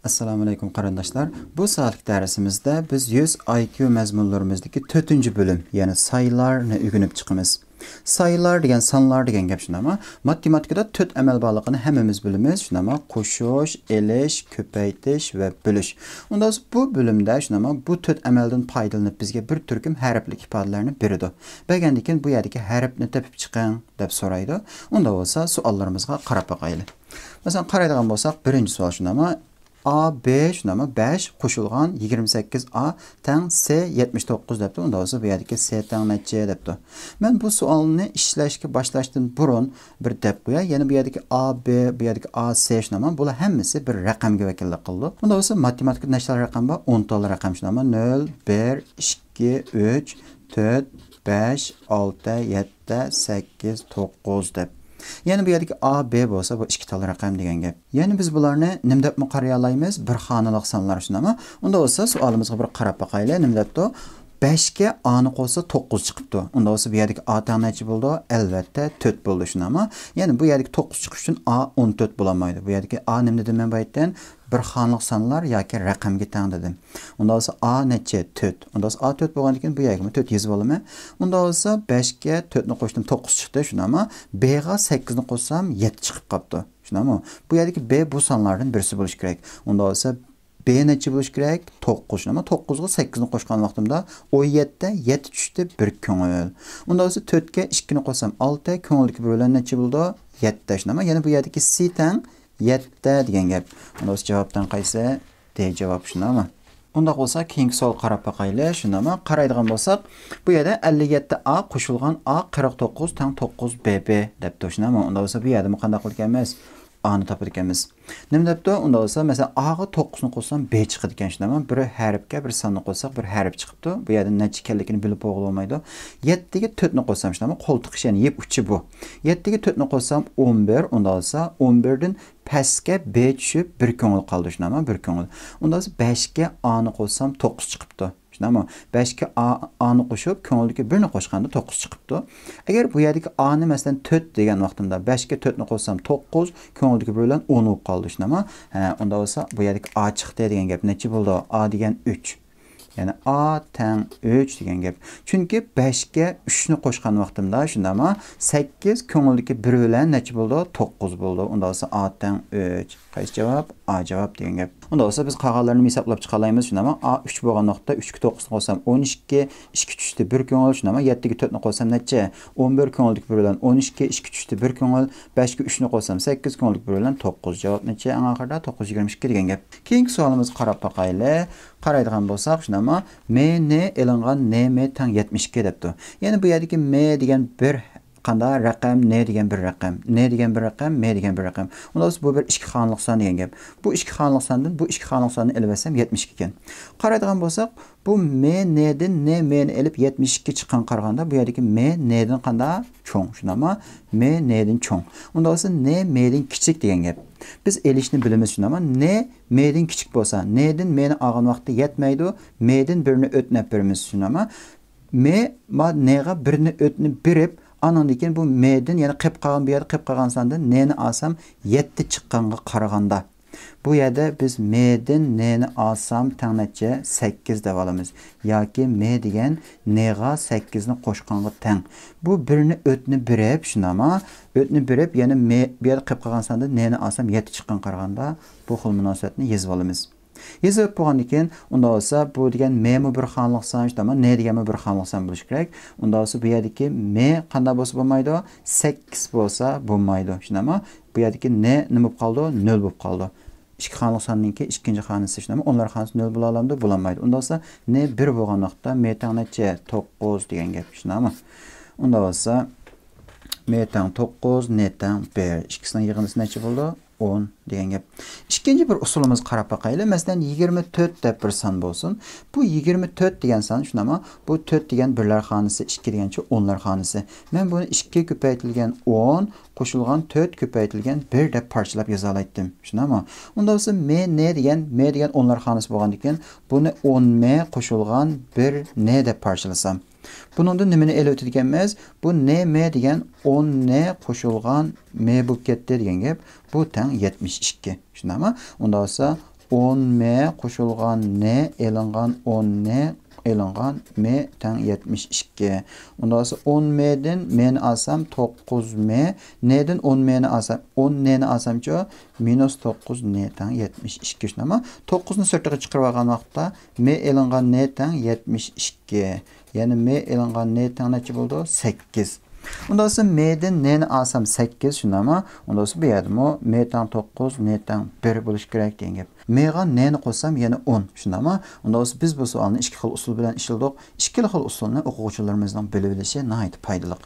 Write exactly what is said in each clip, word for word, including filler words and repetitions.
ئەسسالامۇ ئەلەيكۇم قېرىنداشلار. بۇ سائەتلىك دەرسىمىزدە بىز يۈز ئاي كيۇ مەزمۇنلىرىمىزدىكى تۆتىنچى بۆلۈم، يەنى سايلارنى ئۆگىنىپ چىقىمىز. سايلار دېگەن، سانلار دېگەن گەپ شۇنداقمۇ؟ ماتېماتىكىدا تۆت ئەمەل بارلىقىنى ھەممىمىز بىلىمىز، شۇنداقمۇ؟ قوشۇش، ئېلىش، كۆپەيتىش ۋە بۆلۈش. ئۇنداق بولسا بۇ بۆلۈمدە شۇنداقمۇ؟ بۇ تۆت ئەمەلدىن پايدىلىنىپ بىزگە بىر تۈركۈم ھەرپلىك ئىپادىلەرنى بېرىدۇ. بەرگەندىن كېيىن بۇ يەردىكى ھەرپنى تېپىپ چىقىڭ دەپ سورايدۇ. ئۇنداق بولسا سوئاللىرىمىزغا قاراپ باقايلى. مەسىلەن، قارايدىغان بولساق، بىرىنچى سوئال شۇنداقمۇ؟ ئا بى شۇنداقمۇ؟ بەش قوشۇلغان يىگىرمە سەككىز ئا تەڭ سى يەتمىش توققۇز دەپتۇ. ئۇنداق بولسا بۇ يەردىكى سى تەڭ نەچچە دەپتۇ. مەن بۇ سوئالنى ئىشلەشكە باشلاشتىن بۇرۇن بىر دەپ قوياي. يەنە بۇ يەردىكى ئا بى، بۇ يەردىكى ئا سى شۇنداقمۇ؟ بۇلار ھەممىسى بىر رەقەمگە ۋەكىللىك قىلىدۇ. ئۇنداق بولسا ماتېماتىكىدا نەچچە تال رەقەم بار؟ ئون تال رەقەم شۇنداقمۇ؟ نۆل، بىر، ئىككى، ئۈچ، تۆت، بەش، ئالتە، يەتتە، سەككىز، توققۇز دەپ. يەنە بۇ يەردىكى ئا بى بولسا بۇ ئىككى تال رەقەم دېگەن گەپ. يەنە بىز بۇلارنى نېمە دەپمۇ قارىيالايمىز؟ بىر خانىلىق سانلار شۇنداقمۇ؟ ئۇنداق بولسا سوئالىمىزغا بىر قاراپ باقايلى. نېمە دەپتۇ؟ بەشكە ئانى قوشسا توققۇز چىقىپتۇ. ئۇنداق بولسا بۇ يەردىكى ئا تەڭ نەچچە بولىدۇ؟ ئەلۋەتتە تۆت بولىدۇ شۇنداقمۇ؟ يەنى بۇ يەردىكى توققۇز چىقىش ئۈچۈن ئا ئون تۆت بولالمايدۇ. بۇ يەردىكى ئا نېمە دېدىم مەن بايىتتىن؟ بىر خانىلىق سانلار ياكى رەقەمگە تەڭ دېدىم. ئۇنداق بولسا ئا نەچچە؟ تۆت. ئۇنداق بولسا ئا تۆت بولغاندىكىن بۇ يەرگىمۇ تۆت يېزىپ ئالىمەن. ئۇنداق بولسا بەشكە تۆتنى قوشتۇم، توققۇز چىقتى شۇنداقمۇ؟ بىغا سەككىزنى قوشسام يەتتە چىقىپ قاپتۇ. شۇنداقمۇ؟ بۇ يەردىكى بى بۇ سانلاردىن بىرسى بولۇشى كېرەك. ئۇنداق بولسا بى نەچچە بولۇشى كېرەك؟ توققۇز. شۇنداقمۇ؟ توققۇزغا سەككىزنى قوشقان ۋاقتىمدا ئون يەتتە، يەتتە چۈشتى، بىر كۆڭۈل. ئۇنداق بولسا تۆتكە ئىككىنى قوشسام ئالتە، كۆڭۈلدىكى بىر بىلەن نەچچە بولىدۇ؟ يەتتە. شۇنداقمۇ؟ يەنە بۇ يەردىكى سى تەڭ يەتتە دېگەن گەپ. ئۇنداق بولسا جاۋاب تەڭ قايسى؟ دى جاۋاب شۇنداقمۇ؟ ئۇنداق بولسا كېيىنكى سوئالغا قاراپ باقايلى. شۇنداقمۇ؟ قارايدىغان بولساق، بۇ يەردە ئەللىك يەتتە ئا قوشۇلغان ئا قىرىق توققۇز تەڭ توققۇز بى بى دەپتۇ. شۇنداقمۇ؟ ئۇنداق بولسا بۇ يەردىمۇ قانداق قىلىدىكەنمىز؟ ئانى تاپىدىكەنمىز. نېمە دەپتۇ؟ ئۇنداق بولسا، مەسىلەن، ئاغا توققۇزنى قوشسام بى چىقىدىكەن، شۇنداقمۇ؟ بىر ھەرپكە بىر ساننى قوشساق بىر ھەرپ چىقىپتۇ. بۇ يەردە نەچچە ئىكەنلىكىنى بىلىپ بولغىلى بولمايدۇ. يەتتىگە تۆتنى قوشسام، شۇنداقمۇ؟ قولتۇق ئىشى، يەنى يىپ ئۇچى بۇ. يەتتىگە تۆتنى قوشسام ئون بىر، ئۇنداق بولسا ئون بىردىن پەسكە بى چۈشۈپ بىر كۆڭۈل قالدى، شۇنداقمۇ؟ بىر كۆڭۈل. ئۇنداق بولسا بەشكە ئانى قوشسام توققۇز چىقىپتۇ. شۇنداقمۇ؟ بەشكە ئا، ئانى قوشۇپ، كۆڭۈلدىكى بىرنى قوشقاندا توققۇز چىقىپتۇ. ئەگەر بۇ يەردىكى ئانى، مەسىلەن، تۆت دېگەن ۋاقتىمدا بەشكە تۆتنى قوشسام توققۇز، كۆڭۈلدىكى بىر بىلەن ئون بولۇپ قالدى، شۇنداقمۇ؟ ھە، ئۇنداق بولسا بۇ يەردىكى ئا چىقتى دېگەن گەپ. نەچچە بولىدۇ؟ ئا دېگەن ئۈچ. يەنى ئا تەڭ ئۈچ دېگەن گەپ. چۈنكى بەشكە ئۈچنى قوشقان ۋاقتىمدا شۇنداقمۇ؟ سەككىز، كۆڭۈلدىكى بىر بىلەن نەچچە بولىدۇ؟ توققۇز بولىدۇ. ئۇنداق بولسا ئا تەڭ ئۈچ. قايسى جاۋاب؟ ئا جاۋاب دېگەن گەپ. ئۇنداق بولسا بىز قالغانلىرىنى ھېسابلاپ چىقالايمىز. شۇنداقمۇ؟ ئا ئۈچ بولغان ۋاقىتتا ئۈچكە توققۇزنى قوشسام ئون ئىككى، ئىككى چۈشتى بىر كۆڭۈل. شۇنداقمۇ؟ يەتتىگە تۆتنى قوشسام نەچچە؟ ئون بىر، كۆڭۈلدىكى بىر بىلەن ئون ئىككى، ئىككى چۈشتى بىر كۆڭۈل. بەشكە ئۈچنى قوشسام سەككىز، كۆڭۈلدىكى بىر بىلەن توققۇز. جاۋاب نەچچە؟ ئەڭ ئاخىرىدا توققۇز يۈز يىگىرمە ئىككى دېگەن گەپ. كېيىنكى سوئالىمىزغا قاراپ باقايلى. قارايدىغان بولساق، شۇنداقمۇ؟ مى نى ئېلىنغان نى مى تەڭ يەتمىش ئىككى دەپتۇ. يەنى بۇ يەردىكى مى دېگەن بىر قانداق رەقەم، نى دېگەن بىر رەقەم، نى دېگەن بىر رەقەم، مى دېگەن بىر رەقەم. ئۇنداق بولسا بۇ بىر ئىككى خانىلىق سان دېگەن گەپ. بۇ ئىككى خانىلىق ساندىن بۇ ئىككى خانىلىق ساننى ئېلىۋەتسەم يەتمىش ئىككى ئىكەن. قارايدىغان بولساق، بۇ مى نىدىن نى مىنى ئېلىپ يەتمىش ئىككى چىققانغا قارىغاندا بۇ يەردىكى مى نىدىن قانداق؟ چوڭ. شۇنداقمۇ؟ مى نىدىن چوڭ. ئۇنداق بولسا نى مىدىن كىچىك دېگەن گەپ. بىز ئېلىشنى بىلىمىز شۇنداقمۇ؟ نى مىدىن كىچىك بولسا، نىدىن مىنى ئالغان ۋاقىتتا يەتمەيدۇ، مىدىن بىرنى ئۆتنەپ بېرىمىز شۇنداقمۇ؟ مى ما نىغا بىرنى ئۆتنى بېرىپ، ئانىڭدىن كېيىن بۇ مىدىن يەنە قېلىپ قالغان، بۇ يەردە قېلىپ قالغان ساندىن نىنى ئالسام يەتتە چىققانغا قارىغاندا، بۇ يەردە بىز مىدىن نىنى ئالسام تەڭ نەچچە؟ سەككىز دەپ ئالىمىز. ياكى مى دېگەن نىغا سەككىزنى قوشقانغا تەڭ. بۇ بىرنى ئۆتنى بېرىپ، شۇنداقمۇ؟ ئۆتنى بېرىپ، يەنە مى، بۇ يەردە قېلىپ قالغان ساندىن نىنى ئالسام يەتتە چىققانغا قارىغاندا، بۇ خىل مۇناسىۋەتنى يېزىۋالىمىز. يېزىپ بولغاندىن كېيىن، ئۇنداق بولسا بۇ دېگەن مىمۇ بىر خانىلىق سان، شۇنداقمۇ؟ نى دېگەنمۇ بىر خانىلىق سان بولۇشى كېرەك. ئۇنداق بولسا بۇ يەردىكى مى قانداق بولسا بولمايدۇ؟ سەككىز بولسا بولمايدۇ. شۇنداقمۇ؟ بۇ يەردىكى نى نېمە بولۇپ قالىدۇ؟ نۆل بولۇپ قالىدۇ. ئىككى خانىلىق ساننىڭكى ئىككىنچى خانىسى، شۇنداقمۇ؟ ئونلار خانىسى نۆل بولالامدۇ؟ بولالمايدۇ. ئۇنداق بولسا نى بىر بولغان ۋاقىتتا مى تەڭ نەچچە؟ توققۇز دېگەن گەپ. شۇنداقمۇ؟ ئۇنداق بولسا مى تەڭ توققۇز، نى تەڭ بىر. ئىككىسىنىڭ يىغىندىسى نەچچە بولىدۇ؟ ئون دېگەن گەپ. ئىككىنچى بىر ئۇسۇلىمىزغا قاراپ باقايلى. مەسىلەن، يىگىرمە تۆت دەپ بىر سان بولسۇن. بۇ يىگىرمە تۆت دېگەن سان، شۇنداقمۇ؟ بۇ تۆت دېگەن بىرلەر خانىسى، ئىككى دېگەنچە ئونلار خانىسى. مەن بۇنى ئىككى كۆپەيتىلگەن ئون قوشۇلغان تۆت كۆپەيتىلگەن بىر دەپ پارچىلاپ يازالايتتىم. شۇنداقمۇ؟ ئۇنداق بولسا مى نى دېگەن، مى دېگەن ئونلار خانىسى بولغاندىكىن، بۇنى ئون مى قوشۇلغان بىر نى دەپ پارچىلىسام. بۇنىڭدىن نېمىنى ئېلىۋېتىدىكەنمىز؟ بۇ نى مى دېگەن ئون نى قوشۇلغان مى بولۇپ كەتتى دېگەن گەپ. بۇ تەڭ يەتمىش ئىككى. شۇنداقمۇ؟ ئۇنداق بولسا ئون م قوشۇلغان ن ئېلىنغان ئون ن ئېلىنغان م تەڭ يەتمىش ئىككى. ئۇنداق بولسا ئون م دىن م نى ئالسام توققۇز م، ن دىن ئون م نى ئالسام، ئون ن نى ئالسامچۇ، مىنۇس توققۇز ن تەڭ يەتمىش ئىككى شۇنداقمۇ؟ توققۇزنى سىرتىغا چىقىرىپ ئالغان ۋاقىتتا م ئېلىنغان ن تەڭ يەتمىش ئىككى. يەنى م ئېلىنغان ن تەڭ نەچچە بولىدۇ؟ سەككىز. ئۇنداق بولسا م دىن ن نى ئالسام سەككىز شۇنداقمۇ؟ ئۇنداق بولسا بۇ يەردىمۇ م تەڭ توققۇز، ن تەڭ بىر بولۇشى كېرەك دېگەن گەپ. م غا ن نى قوشسام يەنە ئون شۇنداقمۇ؟ ئۇنداق بولسا بىز بۇ سوئالنى ئىككى خىل ئۇسۇل بىلەن ئىشلىدۇق. ئىككىلا خىل ئۇسۇلنى ئوقۇغۇچىلىرىمىزنىڭ بىلىۋېلىشى ناھايىتى پايدىلىق.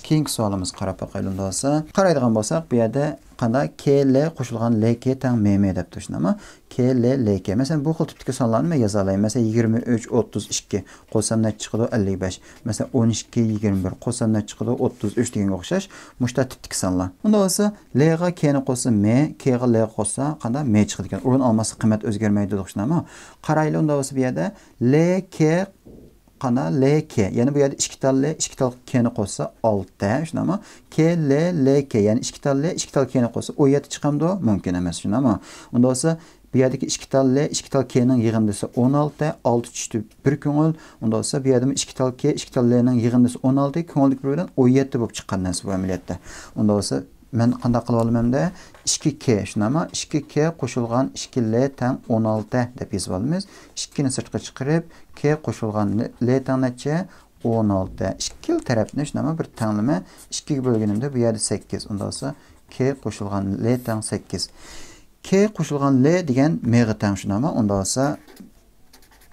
كېيىنكى سوئالىمىزغا قاراپ باقايلى ئۇنداق بولسا. قارايدىغان بولساق بۇ يەردە قانداق؟ ك ل قوشۇلغان ل ك تەڭ م م دەپتۇ شۇنداقمۇ؟ ك ل ل ك. مەسىلەن بۇ خىل تىپتىكى سانلارنى مەن يازالايمەن. مەسىلەن يىگىرمە ئۈچ، ئوتتۇز ئىككى قوشسام نەچچە چىقىدۇ؟ ئەللىك بەش. مەسىلەن ئون ئىككى، يىگىرمە بىر قوشسام نەچچە چىقىدۇ؟ ئوتتۇز ئۈچ دېگەنگە ئوخشاش مۇشۇنداق تىپتىكى سانلار. ئۇنداق بولسا ل غا ك نى قوشسا م، ك غا ل قوشسا قانداق؟ م چىقىدىكەن. ئورۇن ئالماسلىق قىممەت ئۆزگەرمەيدۇ دېدۇق شۇنداقمۇ؟ قارايلى ئۇنداق بولسا بۇ يەردە ل ك قانداق؟ ل ك. يەنى بۇ يەردە ئىككى تال ل، ئىككى تال ك نى قوشسا ئالتە شۇنداقمۇ؟ ك ل ل ك. يەنى ئىككى تال ل، ئىككى تال ك نى قوشسا ئون يەتتە چىقامدۇ؟ مۇمكىن ئەمەس شۇنداقمۇ؟ ئۇنداق بولسا بۇ يەردىكى ئىككى تال ل، ئىككى تال ك نىڭ يىغىندىسى ئون ئالتە، ئالتە چۈشتى بىر كۆڭۈل. ئۇنداق بولسا بۇ يەردىمۇ ئىككى تال ك، ئىككى تال ل نىڭ يىغىندىسى ئون ئالتە، كۆڭۈلدىكى بىر بىلەن ئون يەتتە بولۇپ چىققان نەرسە بۇ ئەمەلىيەتتە. ئۇنداق بولسا مەن قانداق قىلىۋالىمەن ئەمدى؟ ئىككى ك شۇنداقمۇ؟ ئىككى ك قوشۇلغان ئىككى ل تەڭ ئون ئالتە دەپ يېزىپ ئالىمىز. ئىككىنى سىرتقا چىقىرىپ ك قوشۇلغان ل تەڭ نەچچە؟ ئون ئالتە. ئىككىلا تەرەپنى شۇنداقمۇ بىر تەڭلىمە ئىككىگە بۆلگىنىمدە بۇ يەردە سەككىز. ئۇنداق بولسا ك قوشۇلغان ل تەڭ سەككىز. ك قوشۇلغان ل دېگەن م غا تەڭ شۇنداقمۇ؟ ئۇنداق بولسا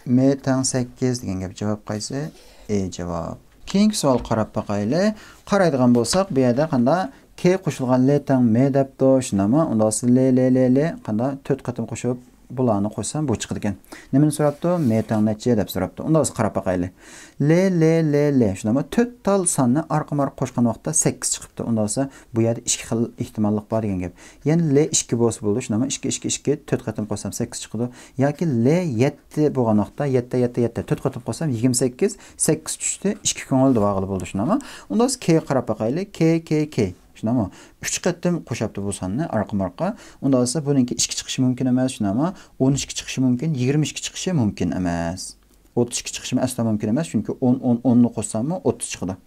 م تەڭ سەككىز دېگەن گەپ. جاۋاب قايسى؟ ئې جاۋاب. كېيىنكى سوئالغا قاراپ باقايلى. قارايدىغان بولساق بۇ يەردە قانداق؟ ك قوشۇلغان ل تەڭ م دەپتۇ شۇنداقمۇ؟ ئۇنداق بولسا ل ل ل ل قانداق؟ تۆت قېتىم قوشۇپ بۇلارنى قوشسام بۇ چىقىدىكەن. نېمىنى سوراپتۇ؟ م تەڭ نەچچە دەپ سوراپتۇ. ئۇنداق بولسا قاراپ باقايلى. ل ل ل ل شۇنداقمۇ؟ تۆت تال ساننى ئارقىمۇ ئارقا قوشقان ۋاقىتتا سەككىز چىقىپتۇ. ئۇنداق بولسا بۇ يەردە ئىككى خىل ئېھتىماللىق بار دېگەن گەپ. يەنى ل ئىككى بولسا بولىدۇ شۇنداقمۇ؟ ئىككى ئىككى ئىككى، تۆت قېتىم قوشسام سەككىز چىقىدۇ. ياكى ل يەتتە بولغان ۋاقىتتا يەتتە يەتتە يەتتە، تۆت قېتىم قوشسام يىگىرمە سەككىز، سەككىز چۈشتى ئىككى كۆڭۈل دەۋالغىلى بولىدۇ شۇنداقمۇ؟ ئۇنداق بولسا ك غا قاراپ باقايلى. ك ك ك شۇنداقمۇ؟ ئۈچ قېتىم قوشاپتۇ بۇ ساننى ئارقىمۇ ئارقا. ئۇنداق بولسا بۇنىڭكى ئىككى چىقىشى مۇمكىن ئەمەس شۇنداقمۇ؟ ئون ئىككى چىقىشى مۇمكىن، يىگىرمە ئىككى چىقىشى مۇمكىن ئەمەس. ئوتتۇز ئىككى چىقىشىمۇ ئەسلا مۇمكىن ئەمەس، چۈنكى ئون، ئون، ئوننى قوشساممۇ ئوتتۇز چىقىدۇ.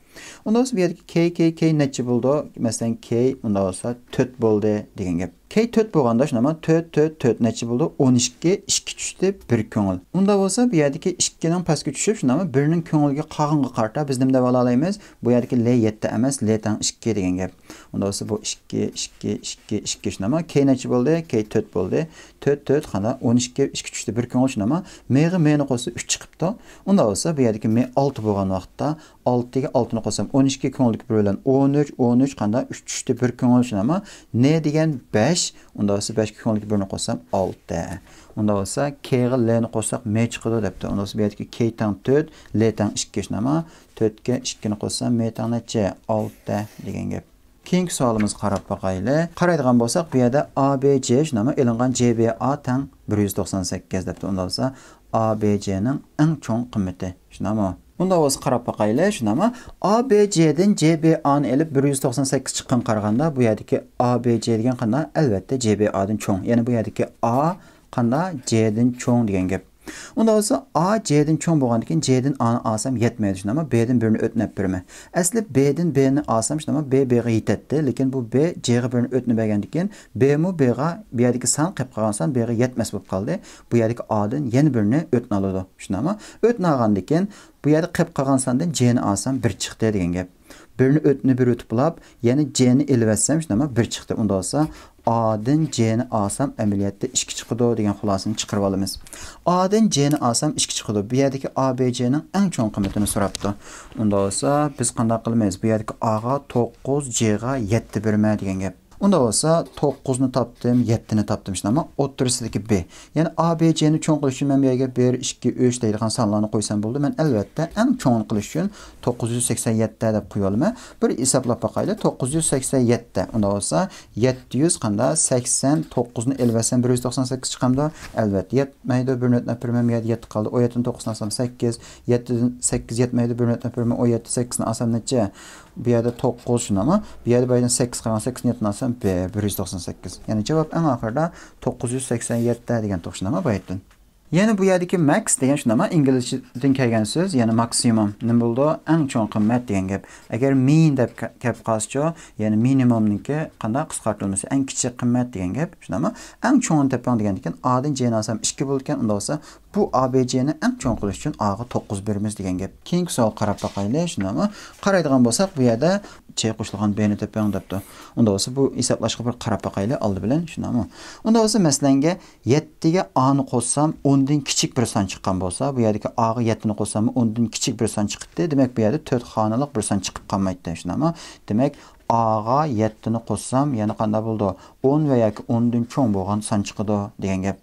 ئۇنداق بولسا بۇ يەردىكى ك ك ك نەچچە بولىدۇ؟ مەسىلەن ك ئۇنداق بولسا تۆت بولدى دېگەن گەپ. ك تۆت بولغاندا شۇنداقمۇ؟ تۆت تۆت تۆت نەچچە بولىدۇ؟ ئون ئىككى، ئىككى چۈشتى بىر كۆڭۈل. ئۇنداق بولسا بۇ يەردىكى ئىككىنىڭ پەسكە چۈشۈپ شۇنداقمۇ؟ بىرنىڭ كۆڭلىگە قالغىنىغا قارىتا بىز نېمە دەپ ئالالايمىز؟ بۇ يەردىكى ل يەتتە ئەمەس، ل تەڭ ئىككى دېگەن گەپ. ئۇنداق بولسا بۇ ئىككى، ئىككى، ئىككى، ئىككى شۇنداقمۇ؟ ك نەچچە بولدى؟ ك تۆت بولدى. تۆت تۆت قانداق؟ ئون ئىككى، ئىككى چۈشتى بىر كۆڭۈل شۇنداقمۇ؟ م غا م نى قوشسا ئۈچ چىقىپتۇ. ئۇنداق بولسا بۇ يەردىكى م ئالتە بولغان ۋاقىتتا ئالتىگە ئالتىنى قوشسام ئون ئىككى، كۆڭۈلدىكى بىر بىلەن ئون ئۈچ، ئون ئۈچ قانداق؟ ئۈچ چۈشتى بىر كۆڭۈل شۇنداقمۇ؟ ن دېگەن بەش، ئۇنداق بولسا بەشكە كۆڭۈلدىكى بىرنى قوشسام ئالتە. ئۇنداق بولسا ك غا ل نى قوشساق م چىقىدۇ دەپتۇ. ئۇنداق بولسا بۇ يەردىكى ك تەڭ تۆت، ل تەڭ ئىككى شۇنداقمۇ؟ تۆتكە ئىككىنى قوشسام م تەڭ نەچچە؟ ئالتە دېگەن گەپ. كېيىنكى سوئالىمىزغا قاراپ باقايلى. قارايدىغان بولساق بۇ يەردە ئا ب ج شۇنداقمۇ؟ ئېلىنغان ج ب ئا تەڭ بىر يۈز توقسان سەككىز دەپتۇ. ئۇنداق بولسا ئا ب ج نىڭ ئەڭ چوڭ قىممىتى شۇنداقمۇ؟ ئۇنداق بولسا قاراپ باقايلى شۇنداقمۇ؟ ئا ب ج دىن ج ب ئا نى ئېلىپ بىر يۈز توقسان سەككىز چىققىنىغا قارىغاندا بۇ يەردىكى ئا ب ج دېگەن قانداق؟ ئەلۋەتتە ج ب ئا دىن چوڭ. يەنى بۇ يەردىكى ئا قانداق؟ ج دىن چوڭ دېگەن گەپ. ئۇنداق بولسا ئا ج دىن چوڭ بولغاندىكىن ج دىن ئا نى ئالسام يەتمەيدۇ شۇنداقمۇ؟ ب دىن بىرنى ئۆتنەپ بېرىمەن. ئەسلى ب دىن ب نى ئالسام شۇنداقمۇ؟ ب ب غا يېتەتتى. لېكىن بۇ ب ج غا بىرنى ئۆتنە بەرگەندىكىن ب مۇ ب غا، بۇ يەردىكى سان قېلىپ قالغان سان ب غا يەتمەس بولۇپ قالدى. بۇ يەردىكى ئا دىن يەنە بىرنى ئۆتنە ئالىدۇ شۇنداقمۇ؟ ئۆتنە ئالغاندىكىن بۇ يەردە قېلىپ قالغان ساندىن ج نى ئالسام بىر چىقتى دېگەن گەپ. بىرنى ئۆتنە بىر ئۆتۈپ بولاپ يەنە ج نى ئېلىۋەتسەم شۇنداقمۇ؟ بىر چىقتى. ئۇنداق بولسا ئا دىن ج نى ئالسام ئەمەلىيەتتە ئىككى چىقىدۇ دېگەن خۇلاسىنى چىقىرىۋالىمىز. ئا دىن ج نى ئالسام ئىككى چىقىدۇ. بۇ يەردىكى ئا ب ج نىڭ ئەڭ چوڭ قىممىتىنى سوراپتۇ. ئۇنداق بولسا بىز قانداق قىلىمىز؟ بۇ يەردىكى ئا غا توققۇز، ج غا يەتتە بېرىمەن دېگەن گەپ. ئۇنداق بولسا توققۇزنى تاپتىم، يەتتىنى تاپتىم شۇنداقمۇ؟ ئوتتۇرىسىدىكى ب. يەنى ئا ب ج نى چوڭ قىلىش ئۈچۈن مەن بۇ يەرگە بىر، ئىككى، ئۈچ دەيدىغان سانلارنى قويسام بولىدۇ. مەن ئەلۋەتتە ئەڭ چوڭىنى قىلىش ئۈچۈن توققۇز يۈز سەكسەن يەتتە دەپ قويۇۋالىمەن. بىر ھېسابلاپ باقايلى. توققۇز يۈز سەكسەن يەتتە. ئۇنداق بولسا يەتتە يۈز قانداق؟ سەكسەن توققۇزنى ئېلىۋەتسەم بىر يۈز توقسان سەككىز چىقامدۇ؟ ئەلۋەتتە يەتمەيدۇ. بىرنى ئۆتنەپ بېرىمەن، بۇ يەردە يەتتە قالدى. ئون يەتتىدىن توققۇزنى ئالسام سەككىز. يەتتىدىن سەككىز يەتمەيدۇ. بىرنى ئۆتنەپ بېرىمەن، ئون يەتتە. سەككىزنى ئالسام نەچچە؟ بۇ يەردە توققۇز شۇنداقمۇ؟ بۇ يەردە بۇ يەردىن سەككىز قالغان، سەككىزنى يەتتىدىن ئالسام بىر، بىر يۈز توقسان سەككىز. يەنى جاۋاب ئەڭ ئاخىرىدا توققۇز يۈز سەكسەن يەتتە دېگەن توقۇشۇنما بۇ يەردىن. يەنە بۇ يەردىكى ماكس دېگەن شۇنداقمۇ ئىنگلىزچىدىن كەلگەن سۆز، يەنى ماكسىمۇم. نېمە بولىدۇ؟ ئەڭ چوڭ قىممەت دېگەن گەپ. ئەگەر مىن دەپ كە-، كەپ قالسىچۇ، يەنى مىنىمۇمنىڭكى قانداق قىسقارتىلمىسى، ئەڭ كىچىك قىممەت دېگەن گەپ. شۇنداقمۇ؟ ئەڭ چوڭىنى تېپىڭ دېگەندىكىن، ئادىن جېنى ئالسام ئىككى بولىدىكەن، ئۇنداق بولسا بۇ ئا بى جېنى ئەڭ چوڭ قىلىش ئۈچۈن ئاغا توققۇز بېرىمىز دېگەن گەپ. كېيىنكى سوئالغا قاراپ باقايلى، شۇنداقمۇ؟ قارايدىغان بولساق، بۇ يەردە چې قوشۇلغان بېنى تېپىڭ دەپتۇ. ئۇنداق بولسا بۇ ھېسابلاشقا بىر قاراپ باقايلى ئالدى بىلەن، شۇنداقمۇ؟ ئۇنداق بولسا مەسىلەنگە، يەتتىگە ئانى قوشسام ئوندىن كىچىك بىر سان چىققان بولسا، بۇ يەردىكى ئاغا يەتتىنى قوشسام ئوندىن كىچىك بىر سان چىقىتتى. دېمەك، بۇ يەردە تۆت خانىلىق بىر سان چىقىپ قالمايتتى، شۇنداقمۇ؟ دېمەك، ئاغا يەتتىنى قوشسام يەنە قانداق بولىدۇ؟ ئون ۋە ياكى ئوندىن چوڭ بولغان سان چىقىدۇ دېگەن گەپ.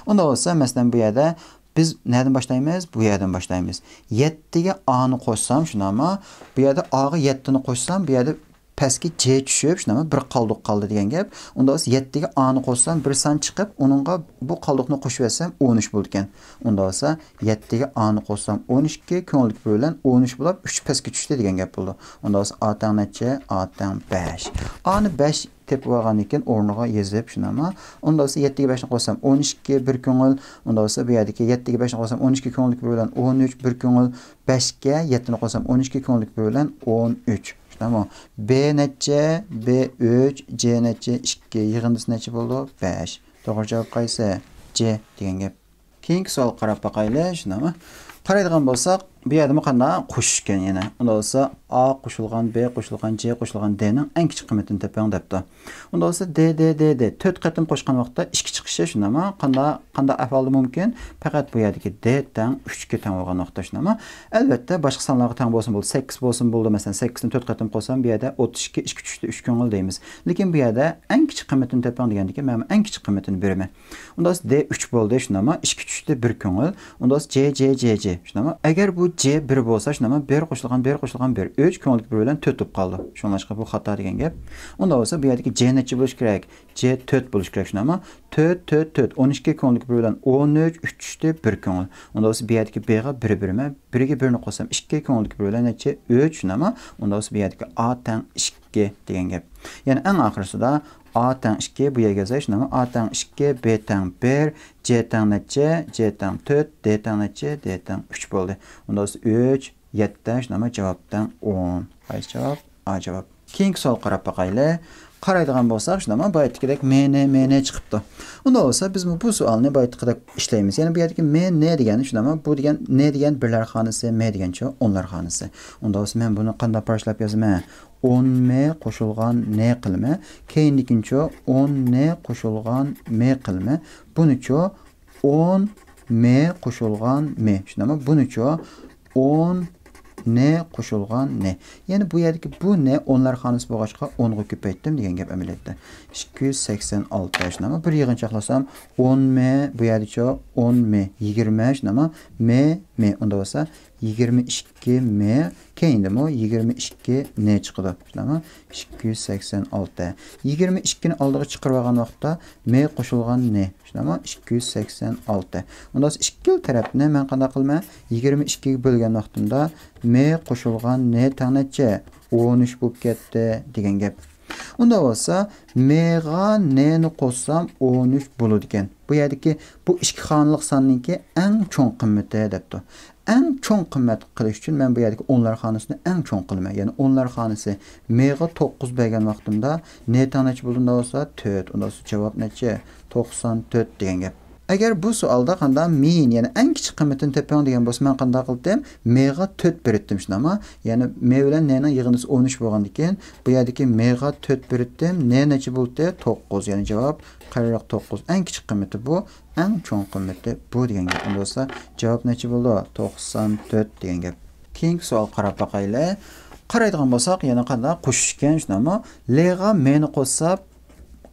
ئۇنداق بولسا، مەسىلەن، بۇ يەردە بىز نەدىن باشلايمىز؟ بۇ يەردىن باشلايمىز. يەتتىگە ئانى قوشسام، شۇنداقمۇ؟ بۇ يەردە ئاغا يەتتىنى قوشسام، بۇ يەردە پەسكە جې چۈشۈپ، شۇنداقمۇ؟ بىر قالدۇق قالدى دېگەن گەپ. ئۇنداق بولسا، يەتتىگە ئانى قوشسام، بىر سان چىقىپ، ئۇنىڭغا بۇ قالدۇقنى قوشۇۋەتسەم، ئون ئۈچ بولىدىكەن. ئۇنداق بولسا، يەتتىگە ئانى قوشسام، ئون ئىككى، كۆڭۈلدىكى بىر بىلەن ئون ئۈچ بولۇپ، ئۈچ پەسكە چۈشتى دېگەن گەپ بولىدۇ. ئۇنداق بولسا، ئا تەڭ نەچچە؟ ئا تەڭ بەش. ئانى بەش تېپىپ ئالغاندىن كېيىن ئورنىغا يېزىپ، شۇنداقمۇ؟ ئۇنداق بولسا، يەتتىگە بەشنى قوشسام، ئون ئىككى، بىر كۆڭۈل. ئۇنداق بولسا، بۇ يەردىكى يەتتىگە بەشنى قوشسام، ئون ئىككى، كۆڭۈلدىكى بىر بىلەن ئون ئۈچ، بىر كۆڭۈل. بەشكە يەتتىنى قوشسام، ئون ئىككى، كۆڭۈلدىكى بىر بىلەن ئون ئۈچ. شۇنداقمۇ؟ بې نەچچە؟ بې ئۈچ، جې نەچچە؟ ئىككى. يىغىندىسى نەچچە بولىدۇ؟ بەش. توغرا جاۋاب قايسى؟ جې دېگەن گەپ. كېيىنكى سوئالغا قاراپ باقايلى، شۇنداقمۇ؟ قارايدىغان بولساق، بۇ يەردىمۇ قانداق؟ قوشۇش ئىكەن يەنە. ئۇنداق بولسا، ئا قوشۇلغان بې قوشۇلغان جې قوشۇلغان دېنىڭ ئەڭ كىچىك قىممىتىنى تېپىڭ دەپتۇ. ئۇنداق بولسا، دې، دې، دې، دې تۆت قېتىم قوشقان ۋاقىتتا ئىككى چىقىشى، شۇنداقمۇ؟ قانداق، قانداق ئەھۋالدا مۇمكىن؟ پەقەت بۇ يەردىكى دې تەڭ ئۈچكە تەڭ بولغان ۋاقىتتا، شۇنداقمۇ؟ ئەلۋەتتە، باشقا سانلارغا تەڭ بولسىمۇ بولىدۇ، سەككىز بولسىمۇ بولىدۇ. مەسىلەن، سەككىزنى تۆت قېتىم قوشسام، بۇ يەردە ئوتتۇز ئىككى، ئىككى چۈشتى، ئۈچ كۆڭۈل دەيمىز. لېكىن بۇ يەردە ئەڭ كىچىك قىممىتىنى تېپىڭ دېگەندىكىن، مەن ئەڭ كىچىك قىممىتىنى بېرىمەن. ئۇنداق بولسا، دې ئۈچ بولدى، شۇنداقمۇ؟ ئىككى چۈشتى، بىر كۆڭۈل. ئۇنداق بولسا، جې، جې، جې، جې، شۇنداقمۇ؟ ئەگەر بۇ جې بىر بولسا، شۇنداقمۇ؟ بىر قوشۇلغان بىر قوشۇلغان بىر، ئۈچ، كۆڭۈلدىكى بىر بىلەن تۆت بولۇپ قالدى. شۇڭلاشقا بۇ خاتا دېگەن گەپ. ئۇنداق بولسا، بۇ يەردىكى جې نەچچە بولۇشى كېرەك؟ جې تۆت بولۇشى كېرەك، شۇنداقمۇ؟ تۆت، تۆت، تۆت. ئون ئىككى، كۆڭۈلدىكى بىر بىلەن ئون ئۈچ، ئۈچ چۈشتى، بىر كۆڭۈل. ئۇنداق بولسا، بۇ يەردىكى بېغا بىر بېرىمەن. بىرگە بىرنى قوشسام، ئىككى، كۆڭۈلدىكى بىر بىلەن نەچچە؟ ئۈچ، شۇنداقمۇ؟ ئۇنداق بولسا، بۇ يەردىكى ئا تەڭ ئىككى دېگەن گەپ. يەنى ئەڭ ئاخىرسىدا ئا تەڭ ئىككى، بۇ يەرگە يازاي، شۇنداقمۇ؟ ئا تەڭ ئىككى، بې تەڭ بىر، جې تەڭ نەچچە؟ جې تەڭ تۆت، دې تەڭ نەچچە؟ دې تەڭ ئۈچ بولدى. ئۇنداق بولسا، ئۈچ، يەتتە، شۇنداقمۇ؟ جاۋاب تەڭ ئون. قايسى جاۋاب؟ ئا جاۋاب. كېيىنكى سوئالغا قاراپ باقايلى. قارايدىغان بولساق، شۇنداقمۇ؟ بايىتتىكىدەك مېنى، مېنى چىقىپتۇ. ئۇنداق بولسا، بىزمۇ بۇ سوئالنى بايىتتىكىدەك ئىشلەيمىز. يەنى بۇ يەردىكى مېنى دېگەن، شۇنداقمۇ؟ بۇ دېگەن، نى دېگەن بىرلەر خانىسى، مې دېگەنچۇ ئونلار خانىسى. ئۇنداق بولسا، مەن بۇنى قانداق پارچىلاپ يازىمەن؟ ئون مې قوشۇلغان نې قىلىمەن. كېيىندىكىنىچۇ ئون نې قوشۇلغان مې قىلىمەن. بۇنىچۇ ئون مې قوشۇلغان مې. شۇنداقمۇ؟ بۇنىچۇ ئون نې قوشۇلغان نې. يەنى بۇ يەردىكى بۇ نې ئونلار خانىسى بولغاچقا، ئونغا كۆپەيتتىم دېگەن گەپ ئەمەلىيەتتە. ئىككى يۈز سەكسەن ئالتە. شۇنداقمۇ؟ بىر يىغىنچاقلىسام، ئون مې، بۇ يەردىچۇ ئون مې، يىگىرمە، شۇنداقمۇ؟ مې، مې. ئۇنداق بولسا، يىگىرمە ئىككى مې، كەينىدىمۇ يىگىرمە ئىككى نې چىقىدۇ. شۇنداقمۇ؟ ئىككى يۈز سەكسەن ئالتە. يىگىرمە ئىككىنى ئالدىغا چىقىرىۋالغان ۋاقىتتا، مې قوشۇلغان نې. شۇنداقمۇ؟ ئىككى يۈز سەكسەن ئالتە. ئۇنداق بولسا ئىككىلا تەرەپنى مەن قانداق قىلىمەن؟ يىگىرمە ئىككىگە بۆلگەن ۋاقتىمدا، مې قوشۇلغان نې تەڭ نەچچە؟ ئون ئۈچ بولۇپ كەتتى دېگەن گەپ. ئۇنداق بولسا، مېغا نېنى قوشسام ئون ئۈچ بولىدىكەن. بۇ يەردىكى بۇ ئىككى خانىلىق ساننىڭكى ئەڭ چوڭ قىممىتى دەپتۇ. ئەڭ چوڭ قىممەت قىلىش ئۈچۈن مەن بۇ يەردىكى ئونلار خانىسىنى ئەڭ چوڭ قىلىمەن. يەنى ئونلار خانىسى مېغا توققۇز بەرگەن ۋاقتىمدا، نې تەڭ نەچچە بولىدۇ؟ ئۇنداق بولسا تۆت. ئۇنداق بولسا جاۋاب نەچچە؟ توقسان تۆت دېگەن گەپ. ئەگەر بۇ سوئالدا قانداق مېن، يەنى ئەڭ كىچىك قىممىتىنى تېپىڭ دېگەن بولسا، مەن قانداق قىلدىم؟ مېغا تۆت بېرىتتىم، شۇنداقمۇ؟ يەنى مې بىلەن نېنىڭ يىغىندىسى ئون ئۈچ بولغاندىكىن، بۇ يەردىكى مېغا تۆت بېرىتتىم، نې نەچچە بولدى؟ توققۇز. يەنى جاۋاب قىرىق توققۇز. ئەڭ كىچىك قىممىتى بۇ، ئەڭ چوڭ قىممىتى بۇ دېگەن گەپ. ئۇنداق بولسا، جاۋاب نەچچە بولىدۇ؟ توقسان تۆت دېگەن گەپ. كېيىنكى سوئالغا قاراپ باقايلى. قارايدىغان بولساق، يەنە قانداق؟ قوشۇش ئىكەن، شۇنداقمۇ؟ لېغا مېنى قوشسا،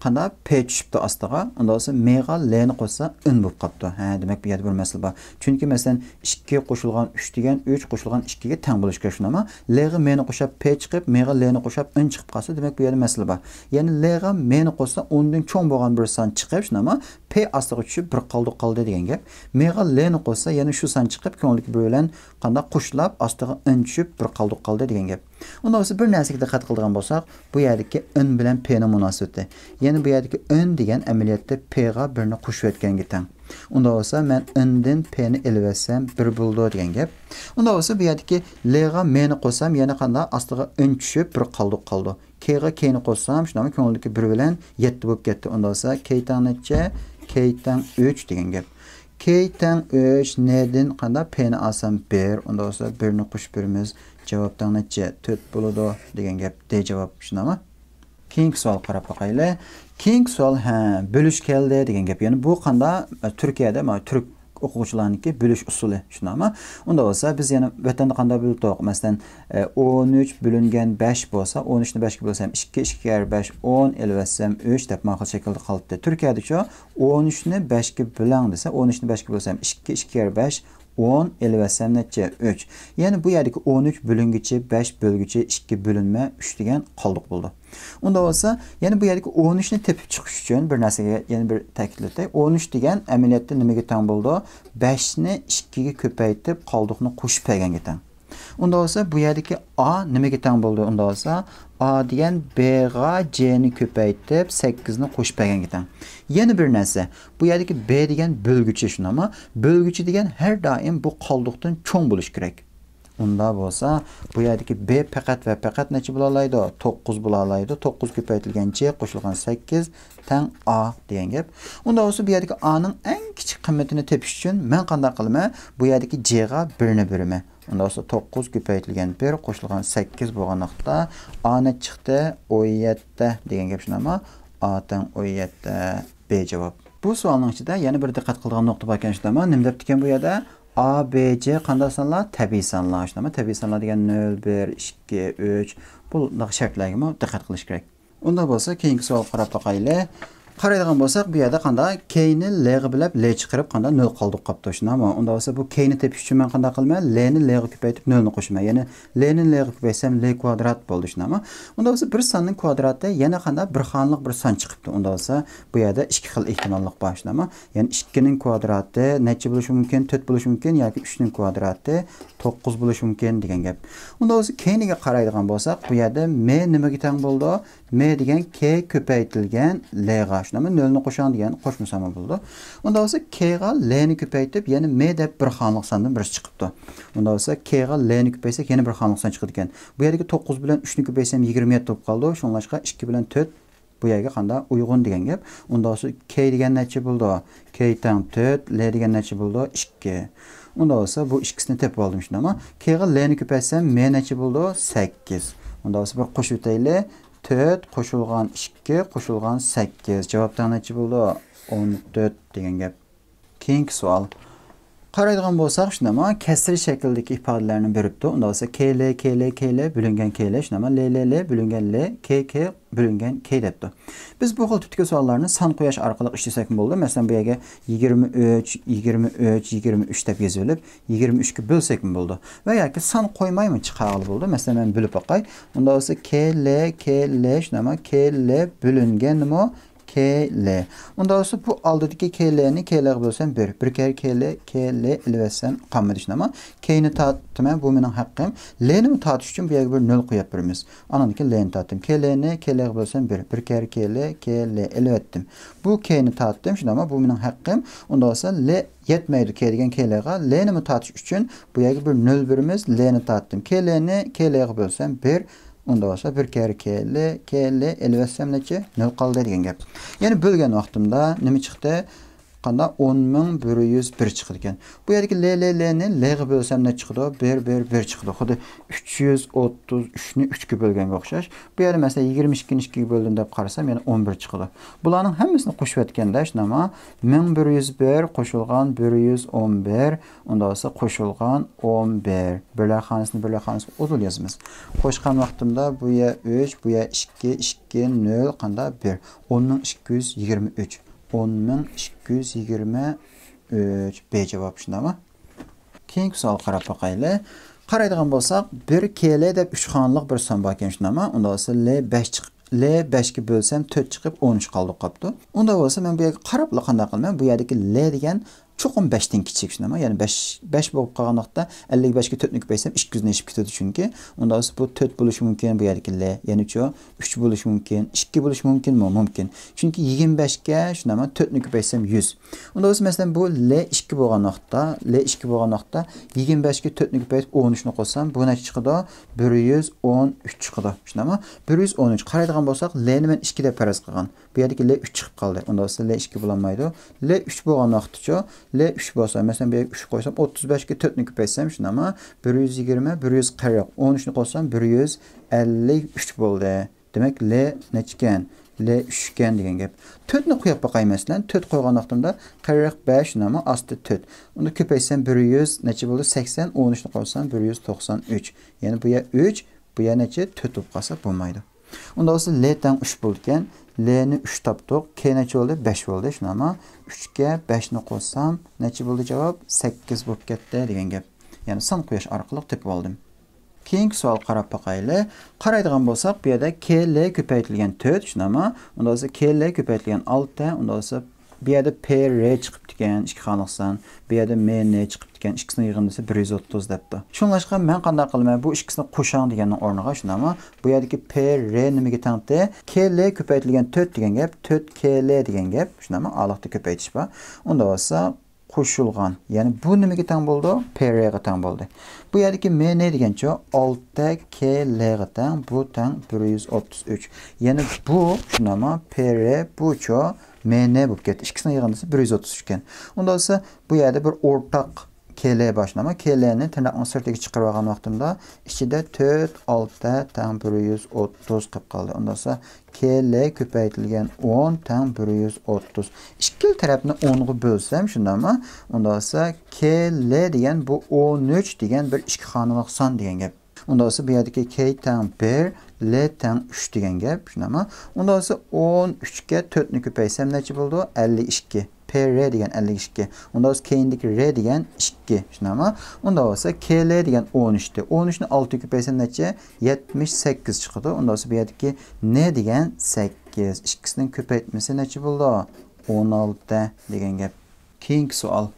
قانداق؟ پې چۈشۈپتۇ ئاستىغا. ئۇنداق بولسا، مېغا لېنى قوشسا، ئېن بولۇپ قاپتۇ. ھە، دېمەك، بۇ يەردە بىر مەسىلە بار. چۈنكى، مەسىلەن، ئىككى قوشۇلغان ئۈچ دېگەن ئۈچ قوشۇلغان ئىككىگە تەڭ بولۇشى كېرەك، شۇنداقمۇ؟ لېغا مېنى قوشاپ، پې چىقىپ، مېغا لېنى قوشاپ، ئېن چىقىپ قالسا، دېمەك، بۇ يەردە مەسىلە بار. يەنى لېغا مېنى قوشسا، ئوندىن چوڭ بولغان بىر سان چىقىپ، شۇنداقمۇ؟ پې ئاستىغا چۈشۈپ، بىر قالدۇق قالدى دېگەن گەپ. مېغا لېنى قوشسا، يەنە شۇ سان چىقىپ، كۆڭۈلدىكى بىر بىلەن قانداق؟ قوشۇلۇپ، ئاستىغا ئېن چۈشۈپ، بىر قالدۇق قالدى دېگەن گەپ. ئۇنداق بولسا بىر نەرسىگە دىققەت قىلىدىغان بولساق، بۇ يەردىكى ئۆن بىلەن پنىڭ مۇناسىۋىتى. يەنى بۇ يەردىكى ئۆن دېگەن ئەمەلىيەتتە پغا بىرنى قوشۇۋەتكەنگە تەڭ. ئۇنداق بولسا مەن ئۆندىن پنى ئېلىۋەتسەم بىر بولىدۇ دېگەن گەپ. ئۇنداق بولسا بۇ يەردىكى لغا مېنى قوشسام يەنە قانداق ئاستىغا ئۆن چۈشۈپ بىر قالدۇق قالىدۇ. كغا كنى قوشسام شۇنداقمۇ كۆڭۈلدىكى بىر بىلەن يەتتە بولۇپ كەتتى. ئۇنداق بولسا ك تەڭ نەچچە؟ ك تەڭ ئۈچ دېگەن گەپ. ك تەڭ ئۈچ، ن دىن قانداق؟ پنى ئالسام بىر. ئۇنداق بولسا بىرنى قوشۇپ بېرىمىز. جاۋاب تەڭ نەچچە؟ تۆت بولىدۇ دېگەن گەپ. د جاۋاب شۇنداقمۇ؟ كېيىنكى سوئال قاراپ باقايلى. كېيىنكى سوئال، ھە، بۆلۈش كەلدى دېگەن گەپ. يەنى بۇ قاندا، ئە، تۈركىيەدە، مانا، تۈرك ئوقۇغۇچىلارنىڭكى بۆلۈش ئۇسۇلى، شۇنداقمۇ؟ ئۇنداق بولسا، بىز يەنە ۋەتەندە قانداق بۆلدۇق؟ مەسىلەن، ئە، ئون ئۈچ بۆلۈنگەن بەش بولسا، ئون ئۈچنى بەشكە بۆلسەم ئىككى، ئىككى كەر بەش ئون، ئېلىۋەتسەم ئۈچ دەپ ماقۇل شەكىلدە قالدى. تۈركىيەدىچۇ؟ ئون ئۈچنى بەشكە بۆلەڭ دېسە، ئون ئۈچنى بەشكە بۆلسەم ئىككى، ئىككى كەر بەش ئون، ئېلىۋەتسەم نەچچە؟ ئۈچ. يەنى بۇ يەردىكى ئون ئۈچ بۆلۈنگۈچى بەش بۆلگۈچى ئىككى بۆلۈنمە ئۈچ دېگەن قالدۇق بولىدۇ. ئۇنداق بولسا، يەنە بۇ يەردىكى ئون ئۈچنى تېپىپ چىقىش ئۈچۈن بىر نەرسىگە يەنە بىر تەكىتلىتەي. ئون ئۈچ دېگەن ئەمەلىيەتتە نېمىگە تەڭ بولىدۇ؟ بەشنى ئىككىگە كۆپەيتىپ، قالدۇقنى قوشۇپ بەرگەنگە تەڭ. ئۇنداق بولسا، بۇ يەردىكى ئا نېمىگە تەڭ بولىدۇ؟ ئۇنداق بولسا، ئا دېگەن بغا جنى كۆپەيتىپ، سەككىزنى قوشۇپ بەرگەنگە تەڭ. يەنە بىر نەرسە، بۇ يەردىكى ب دېگەن بۆلگۈچى، شۇنداقمۇ؟ بۆلگۈچى دېگەن ھەر دائىم بۇ قالدۇقتىن چوڭ بولۇشى كېرەك. ئۇنداق بولسا، بۇ يەردىكى ب پەقەت ۋە پەقەت نەچچە بولالايدۇ؟ توققۇز بولالايدۇ. توققۇز كۆپەيتىلگەن ج قوشۇلغان سەككىز تەڭ ئا دېگەن گەپ. ئۇنداق بولسا، بۇ يەردىكى ئانىڭ ئەڭ كىچىك قىممىتىنى تېپىش ئۈچۈن مەن قانداق قىلىمەن؟ بۇ يەردىكى جغا بىرنى بېرىمەن. ئۇنداق بولسا، توققۇز كۆپەيتىلگەن بىر قوشۇلغان سەككىز بولغان ۋاقىتتا ئا نەچچە چىقتى؟ ئون يەتتە دېگەن گەپ، شۇنداقمۇ؟ ئا تەڭ ئون يەتتە، ب جاۋاب. بۇ سوئالنىڭ ئىچىدە يەنە بىر دىققەت قىلىدىغان نۇقتا بار ئىكەن، شۇنداقمۇ؟ نېمە دەپتىكەن بۇ يەردە؟ ئا، ب، ج قانداق سانلار؟ تەبىئىي سانلار، شۇنداقمۇ؟ تەبىئىي سانلار دېگەن نۆل، بىر، ئىككى، ئۈچ، بۇنداق شەرتلەرگىمۇ دىققەت قىلىش كېرەك. ئۇنداق بولسا، كېيىنكى سوئالغا قاراپ باقايلى. قارايدىغان بولساق، بۇ يەردە قانداق؟ كنى لغا بۆلۈپ ل چىقىرىپ، قانداق؟ نۆل قالدۇق قاپتۇ، شۇنداقمۇ؟ ئۇنداق بولسا، بۇ كنى تېپىش ئۈچۈن مەن قانداق قىلىمەن؟ لنى لغا كۆپەيتىپ، نۆلنى قوشىمەن. يەنى لنى لغا كۆپەيتسەم، ل كۋادرات بولدى، شۇنداقمۇ؟ ئۇنداق بولسا، بىر ساننىڭ كۋادراتى يەنە قانداق؟ بىر خانىلىق بىر سان چىقىپتۇ. ئۇنداق بولسا، بۇ يەردە ئىككى خىل ئېھتىماللىق بار، شۇنداقمۇ؟ يەنى ئىككىنىڭ كۋادراتى نەچچە بولۇشى مۇمكىن؟ تۆت بولۇشى مۇمكىن ياكى ئۈچنىڭ كۋادراتى توققۇز بولۇشى مۇمكىن دېگەن گەپ. ئۇنداق بولسا، كنىگە قارايدىغان بولساق، بۇ يەردە م نېمىگە تەڭ بولىدۇ؟ م دېگەن ك كۆپەيتىلگەن لغا، شۇنداقمۇ؟ نۆلنى قوشۇڭ دېگەن قوشمىساممۇ بولىدۇ. ئۇنداق بولسا، كغا لنى كۆپەيتىپ، يەنە م دەپ بىر خانىلىق ساندىن بىرسى چىقىپتۇ. ئۇنداق بولسا، كغا لنى كۆپەيتسەك، يەنە بىر خانىلىق سان چىقىدىكەن. بۇ يەردىكى توققۇز بىلەن ئۈچنى كۆپەيتسەم، يىگىرمە يەتتە بولۇپ قالىدۇ. شۇڭلاشقا، ئىككى بىلەن تۆت بۇ يەرگە قانداق؟ ئۇيغۇن دېگەن گەپ. ئۇنداق بولسا، ك دېگەن نەچچە بولىدۇ؟ ك تەڭ تۆت، ل دېگەن نەچچە بولىدۇ؟ ئىككى. ئۇنداق بولسا، بۇ ئىككىسىنى تېپىپ ئالدىم، شۇنداقمۇ؟ كغا لنى كۆپەيتسەم، م نەچچە بولىدۇ؟ سەككىز. ئۇنداق بولسا، بىر قوشۇۋېتەيلى. تۆت قوشۇلغان ئىككى قوشۇلغان سەككىز. جاۋاب تەڭ نەچچە بولىدۇ؟ ئون تۆت دېگەن گەپ. كېيىنكى سوئال. قارايدىغان بولساق، شۇنداقمۇ؟ كەسىر شەكلىدىكى ئىپادىلەرنى بېرىپتۇ. ئۇنداق بولسا، ك ل، ك ل، ك ل بۆلۈنگەن ك ل، شۇنداقمۇ؟ ل ل، ل بۆلۈنگەن ل، ك ك بۆلۈنگەن ك دەپتۇ. بىز بۇ خىل تىپتىكى سوئاللارنى سان قويۇش ئارقىلىق ئىشلىسەكمۇ بولىدۇ. مەسىلەن، بۇ يەرگە يىگىرمە ئۈچ، يىگىرمە ئۈچ، يىگىرمە ئۈچ دەپ يېزىۋېلىپ، يىگىرمە ئۈچكە بۆلسەكمۇ بولىدۇ. ۋە ياكى سان قويمايمۇ چىقارغىلى بولىدۇ. مەسىلەن، مەن بۆلۈپ باقاي. ئۇنداق بولسا، ك ل، ك ل، شۇنداقمۇ؟ ك ل بۆلۈنگەن نېمە؟ ك ل. ئۇنداق بولسا، بۇ ئالدىدىكى ك ل نى ك ل غا بۆلسەم بىر. بىر كەر ك ل، ك ل ئېلىۋەتسەم قالمىدى، شۇنداقمۇ؟ ك نى تارتتىم، بۇ مېنىڭ ھەققىم. ل نىمۇ تارتىش ئۈچۈن بۇ يەرگە بىر نۆل قويۇپ بېرىمىز. ئانىڭدىن كېيىن ل نى تارتتىم. ك ل نى ك ل غا بۆلسەم بىر. بىر كەر ك ل، ك ل ئېلىۋەتتىم. بۇ ك نى تارتتىم، شۇنداقمۇ؟ بۇ مېنىڭ ھەققىم. ئۇنداق بولسا، ل يەتمەيدۇ ك دېگەن ك ل غا. ل نىمۇ تارتىش ئۈچۈن بۇ يەرگە بىر نۆل بېرىمىز. ل نى تارتتىم. ك ل نى ك ل غا بۆلسەم بىر. ئۇنداق بولسا، بىر كەر ك ل، ك ل ئېلىۋەتسەم نەچچە؟ نۆل قالدى دېگەن گەپ. يەنى بۆلگەن ۋاقتىمدا نېمە چىقتى؟ قانداق؟ ئون مىڭ بىر يۈز بىر چىقىدىكەن. بۇ يەردىكى ل ل ل نى ل غا بۆلسەم نەچچە چىقىدۇ؟ بىر بىر بىر چىقىدۇ. خۇددى ئۈچ يۈز ئوتتۇز ئۈچنى ئۈچكە بۆلگەنگە ئوخشاش. بۇ يەردە، مەسىلەن، يىگىرمە ئىككىنى ئىككىگە بۆلدۈم دەپ قارىسام، يەنە ئون بىر چىقىدۇ. بۇلارنىڭ ھەممىسىنى قوشۇۋەتكەندە، شۇنداقمۇ؟ مىڭ بىر يۈز بىر قوشۇلغان بىر يۈز ئون بىر، ئۇنداق بولسا، قوشۇلغان ئون بىر. بىرلەر خانىسىنى بىرلەر خانىسىغا ئۇدۇل يازىمىز. قوشقان ۋاقتىمدا بۇ يەر ئۈچ، بۇ يەر ئىككى، ئىككى، نۆل، قانداق؟ بىر. ئون مىڭ ئىككى يۈز يىگىرمە ئۈچ. ئون مىڭ ئىككى يۈز يىگىرمە ئۈچ. ب جاۋاب، شۇنداقمۇ؟ كېيىنكى سوئالغا قاراپ باقايلى. قارايدىغان بولساق، بىر ك ل دەپ ئۈچ خانىلىق بىر سان باركەن، شۇنداقمۇ؟ ئۇنداق بولسا، ل بەش چىق-، ل بەشكە بۆلسەم، تۆت چىقىپ، ئون ئۈچ قالدۇق قاپتۇ. ئۇنداق بولسا، مەن بۇ يەرگە قاراپلا قانداق قىلىمەن؟ بۇ يەردىكى ل دېگەن چوقۇم بەشتىن كىچىك، شۇنداقمۇ؟ يەنى بەش، بەش بولۇپ قالغان ۋاقىتتا ئەللىك بەشكە تۆتنى كۆپەيتسەم، ئىككى يۈزدىن ئېشىپ كېتىدۇ چۈنكى. ئۇنداق بولسا بۇ تۆت بولۇشى مۇمكىن، بۇ يەردىكى لە. يەنى چۇ، ئۈچ بولۇشى مۇمكىن، ئىككى بولۇشى مۇمكىنمۇ؟ مۇمكىن. چۈنكى يىگىرمە بەشكە، شۇنداقمۇ، تۆتنى كۆپەيتسەم يۈز. ئۇنداق بولسا، مەسىلەن، بۇ لە ئىككى بولغان ۋاقىتتا، لە ئىككى بولغان ۋاقىتتا يىگىرمە بەشكە تۆتنى كۆپەيتىپ، ئون ئۈچنى قوشسام، بۇ نەچچە چىقىدۇ؟ بىر يۈز ئون ئۈچ چىقىدۇ. شۇنداقمۇ؟ بىر يۈز ئون ئۈچ. قارايدىغان بولساق، لەنى مەن ئىككى دەپ پەرەز قىلغان. بۇ يەردىكى لە ئۈچ چىقىپ قالدى. ئۇنداق بولسا لە ئىككى بولالمايدۇ. لە ئۈچ بولغان ۋاقىتتىچۇ، لە ئۈچ بولسا، مەسىلەن، بۇ يەرگە ئۈچ قويسام، ئوتتۇز بەشكە تۆتنى كۆپەيتسەم، شۇنداقمۇ؟ بىر يۈز يىگىرمە، بىر يۈز قىرىق. ئون ئۈچنى قوشسام، بىر يۈز ئەللىك ئۈچ بولدى. دېمەك، لە نەچچىكەن؟ لە ئۈچكەن دېگەن گەپ. تۆتنى قويۇپ باقاي، مەسىلەن، تۆت قويغان ۋاقتىمدا قىرىق بەش، شۇنداقمۇ؟ ئاستى تۆت. ئۇنى كۆپەيتسەم، بىر يۈز نەچچە بولدى؟ سەكسەن. ئون ئۈچنى قوشسام، بىر يۈز توقسان ئۈچ. يەنى بۇ يەر ئۈچ، بۇ يەر نەچچە؟ تۆت بولۇپ قالسا بولمايدۇ. ئۇنداق بولسا، لە تەڭ ئۈچ بولىدىكەن. لەنى ئۈچ تاپتۇق. كە نەچچە بولدى؟ بەش بولدى. شۇنداقمۇ؟ ئۈچكە بەشنى قوشسام، نەچچە بولدى جاۋاب؟ سەككىز بولۇپ كەتتى دېگەن گەپ. يەنى سان قويۇش ئارقىلىق تېپىپ ئالدىم. كېيىنكى سوئال قاراپ باقايلى. قارايدىغان بولساق، بۇ يەردە كە لە كۆپەيتىلگەن تۆت، شۇنداقمۇ؟ ئۇنداق بولسا، كە لە كۆپەيتىلگەن ئالتە، ئۇنداق بولسا، بۇ يەردە پې رې چىقىپتىكەن، ئىككى خانىلىق سان. بۇ يەردە مې نې چىقىپتىكەن، ئىككىسىنىڭ يىغىندىسى بىر يۈز ئوتتۇز دەپتۇ. شۇڭلاشقا مەن قانداق قىلىمەن؟ بۇ ئىككىسىنى قوشاڭ دېگەننىڭ ئورنىغا، شۇنداقمۇ؟ بۇ يەردىكى پې رې نېمىگە تەڭتى؟ كە لە كۆپەيتىلگەن تۆت دېگەن گەپ، تۆت كە لە دېگەن گەپ. شۇنداقمۇ؟ ئالاقىدا كۆپەيتىش بار. ئۇنداق بولسا، قوشۇلغان. يەنى بۇ نېمىگە تەڭ بولىدۇ؟ پې رېغا تەڭ بولدى. بۇ يەردىكى مې نې دېگەنچۇ؟ ئالتە كە لېغا تەڭ، بۇ تەڭ بىر يۈز ئوتتۇز ئۈچ. يەنى بۇ، شۇنداقمۇ؟ پې رې، بۇچۇ مې نې بولۇپ كەتتى. ئىككىسىنىڭ يىغىندىسى بىر يۈز ئوتتۇز ئۈچ ئىكەن. ئۇنداق بولسا، بۇ يەردە بىر ئورتاق كە لە بار، شۇنداقمۇ؟ كە لەنى تىرناقنىڭ سىرتىغا چىقىرىۋالغان ۋاقتىمدا، ئىچىدە تۆت، ئالتە تەڭ بىر يۈز ئوتتۇز قېلىپ قالدى. ئۇنداق بولسا، كە لە كۆپەيتىلگەن ئون تەڭ بىر يۈز ئوتتۇز. ئىككىلا تەرەپنى ئونغا بۆلسەم، شۇنداقمۇ؟ ئۇنداق بولسا، كە لە دېگەن بۇ ئون ئۈچ دېگەن بىر ئىككى خانىلىق سان دېگەن گەپ. ئۇنداق بولسا، بۇ يەردىكى كە تەڭ بىر، لە تەڭ ئۈچ دېگەن گەپ، شۇنداقمۇ؟ ئۇنداق بولسا، ئون ئۈچكە تۆتنى كۆپەيتسەم نەچچە بولىدۇ؟ ئەللىك ئىككى. پې رې دېگەن ئەللىك ئىككى. ئۇنداق بولسا، كەينىدىكى رې دېگەن ئىككى، شۇنداقمۇ؟ ئۇنداق بولسا، كە لە دېگەن ئون ئۈچتى. ئون ئۈچنى ئالتىگە كۆپەيتسەم نەچچە؟ يەتمىش سەككىز چىقىدۇ. ئۇنداق بولسا، بۇ يەردىكى نې دېگەن سەككىز. ئىككىسىنىڭ كۆپەيتمىسى نەچچە بولىدۇ؟ ئون ئالتە دېگەن گەپ. كېيىنكى سوئال.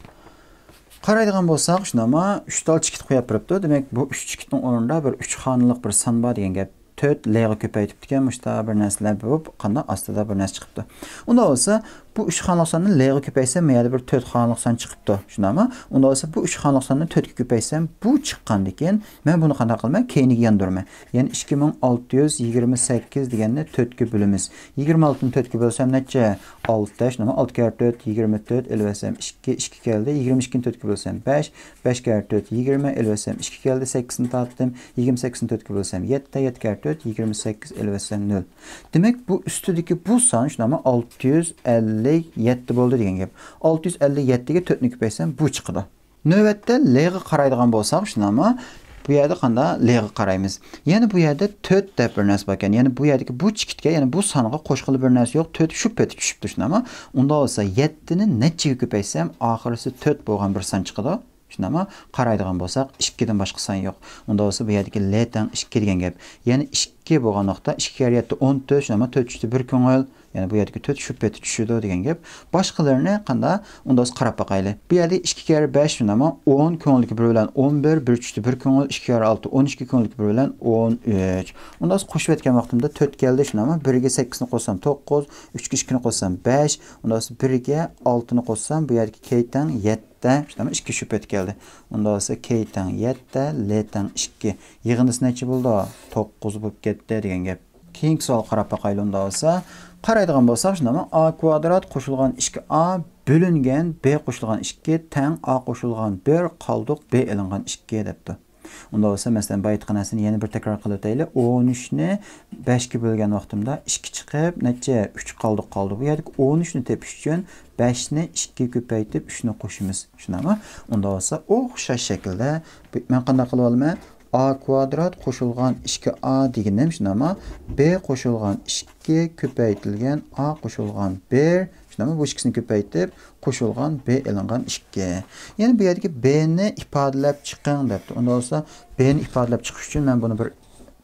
قارايدىغان بولساق، شۇنداقمۇ؟ ئۈچ تال چېكىت قويۇپ بېرىپتۇ. دېمەك، بۇ ئۈچ چېكىتنىڭ ئورنىدا بىر ئۈچ خانىلىق بىر سان بار دېگەن گەپ. تۆت لېغا كۆپەيتىپتىكەن، مۇشتا بىر نەرسىلەر بولۇپ، قانداق ئاستىدا بىر نەرسە چىقىپتۇ. ئۇنداق بولسا، بۇ ئۈچ خانىلىق ساننى لېغا كۆپەيتسەم، مەيەردە بىر تۆت خانىلىق سان چىقىپتۇ. شۇنداقمۇ؟ ئۇنداق بولسا، بۇ ئۈچ خانىلىق ساننى تۆتكە كۆپەيتسەم، بۇ چىققاندىكىن، مەن بۇنى قانداق قىلىمەن؟ كەينىگە ياندۇرىمەن. يەنى ئىككى مىڭ ئالتە يۈز يىگىرمە سەككىز دېگەننى تۆتكە بۆلىمىز. يىگىرمە ئالتىنى تۆتكە بۆلسەم نەچچە؟ ئالتە. شۇنداقمۇ؟ ئالتە كەررە تۆت، يىگىرمە تۆت، ئېلىۋەتسەم ئىككى، ئىككى كەلدى. يىگىرمە ئىككىنى تۆتكە بۆلسەم بەش، بەش كەررە تۆت، يىگىرمە، ئېلىۋەتسەم ئىككى كەلدى، سەككىزنى تارتتىم. يىگىرمە سەككىزنى تۆتكە بۆلسەم يەتتە، يەتتە كەررە تۆت، يىگىرمە سەككىز، ئېلىۋەتسەم نۆل. دېمەك، بۇ ئۈستىدىكى بۇ سان، شۇنداقمۇ؟ ئالتە يۈز ئەللىك يەتتە بولدى دېگەن گەپ. ئالتە يۈز ئەللىك يەتتىگە تۆتنى كۆپەيتسەم، بۇ چىقىدۇ. نۆۋەتتە لېغا قارايدىغان بولساق، شۇنداقمۇ؟ بۇ يەردە قانداق؟ لېغا قارايمىز. يەنە بۇ يەردە تۆت دەپ بىر نەرسە باركەن. يەنى بۇ يەردىكى بۇ چېكىتكە، يەنى بۇ سانغا قوشقىلى بىر نەرسە يوق. تۆت شۇ پېتى چۈشۈپتۇ، شۇنداقمۇ؟ ئۇنداق بولسا، يەتتىنى نەچچىگە كۆپەيتسەم، ئاخىرسى تۆت بولغان بىر سان چىقىدۇ. شۇنداقمۇ؟ قارايدىغان بولساق، ئىككىدىن باشقا سان يوق. ئۇنداق بولسا، بۇ يەردىكى لە تەڭ ئىككى دېگەن گەپ. يەنى ئىككى بولغان ۋاقىتتا، ئىككى كەررە يەتتە، ئون تۆت، شۇنداقمۇ؟ تۆت ئۈستى بىر كۆڭۈل. يەنى بۇ يەردىكى تۆت شۇ پېتى چۈشىدۇ دېگەن گەپ. باشقىلىرىنى قانداق؟ ئۇنداق بولسا قاراپ باقايلى. بۇ يەردە ئىككى كەررە بەش، شۇنداقمۇ؟ ئون كۆڭۈلدىكى بىر بىلەن ئون بىر، بىر ئۈستى بىر كۆڭۈل، ئىككى كەررە ئالتە، ئون ئىككى كۆڭۈلدىكى بىر بىلەن ئون ئۈچ. ئۇنداق بولسا قوشۇۋەتكەن ۋاقتىمدا تۆت كەلدى، شۇنداقمۇ؟ بىرگە سەككىزنى قوشسام توققۇز، ئۈچكە ئىككىنى قوشسام بەش، ئۇنداق بولسا بىرگە ئالتىنى قوشسام، بۇ يەردىكى كە تەڭ يەتتە، شۇنداقمۇ؟ ئىككى شۇ پېتى كەلدى. ئۇنداق بولسا كە تەڭ يەتتە، لە تەڭ ئىككى. يىغىندىسى نەچچە بولىدۇ؟ توققۇز بولۇپ كەتتى دېگەن گەپ. كېيىنكى سوئال قاراپ باقايلى ئۇنداق بولسا. قارايدىغان بولساق، شۇنداقمۇ؟ ئا كۋادرات قوشۇلغان ئىككى ئا بۆلۈنگەن بې قوشۇلغان ئىككى تەڭ ئا قوشۇلغان بىر قالدۇق بې ئېلىنغان ئىككى دەپتۇ. ئۇنداق بولسا، مەسىلەن، بايىتقان نەرسىنى يەنە بىر تەكرار قىلىۋېتەيلى. ئون ئۈچنى بەشكە بۆلگەن ۋاقتىمدا ئىككى چىقىپ، نەچچە؟ ئۈچ قالدۇق قالدى. بۇ يەردىكى ئون ئۈچنى تېپىش ئۈچۈن بەشنى ئىككىگە كۆپەيتىپ، ئۈچنى قوشىمىز. شۇنداقمۇ؟ ئۇنداق بولسا، ئوخشاش شەكىلدە بۇ، مەن قانداق قىلىۋالىمەن؟ ئا كۋادرات قوشۇلغان ئىككى ئا دېگىنىم، شۇنداقمۇ؟ بې قوشۇلغان ئىككى كۆپەيتىلگەن ئا قوشۇلغان بىر، شۇنداقمۇ؟ بۇ ئىككىسىنى كۆپەيتىپ، قوشۇلغان بې ئېلىنغان ئىككى. يەنى بۇ يەردىكى بېنى ئىپادىلەپ چىقىڭ دەپتۇ. ئۇنداق بولسا، بېنى ئىپادىلەپ چىقىش ئۈچۈن مەن بۇنى بىر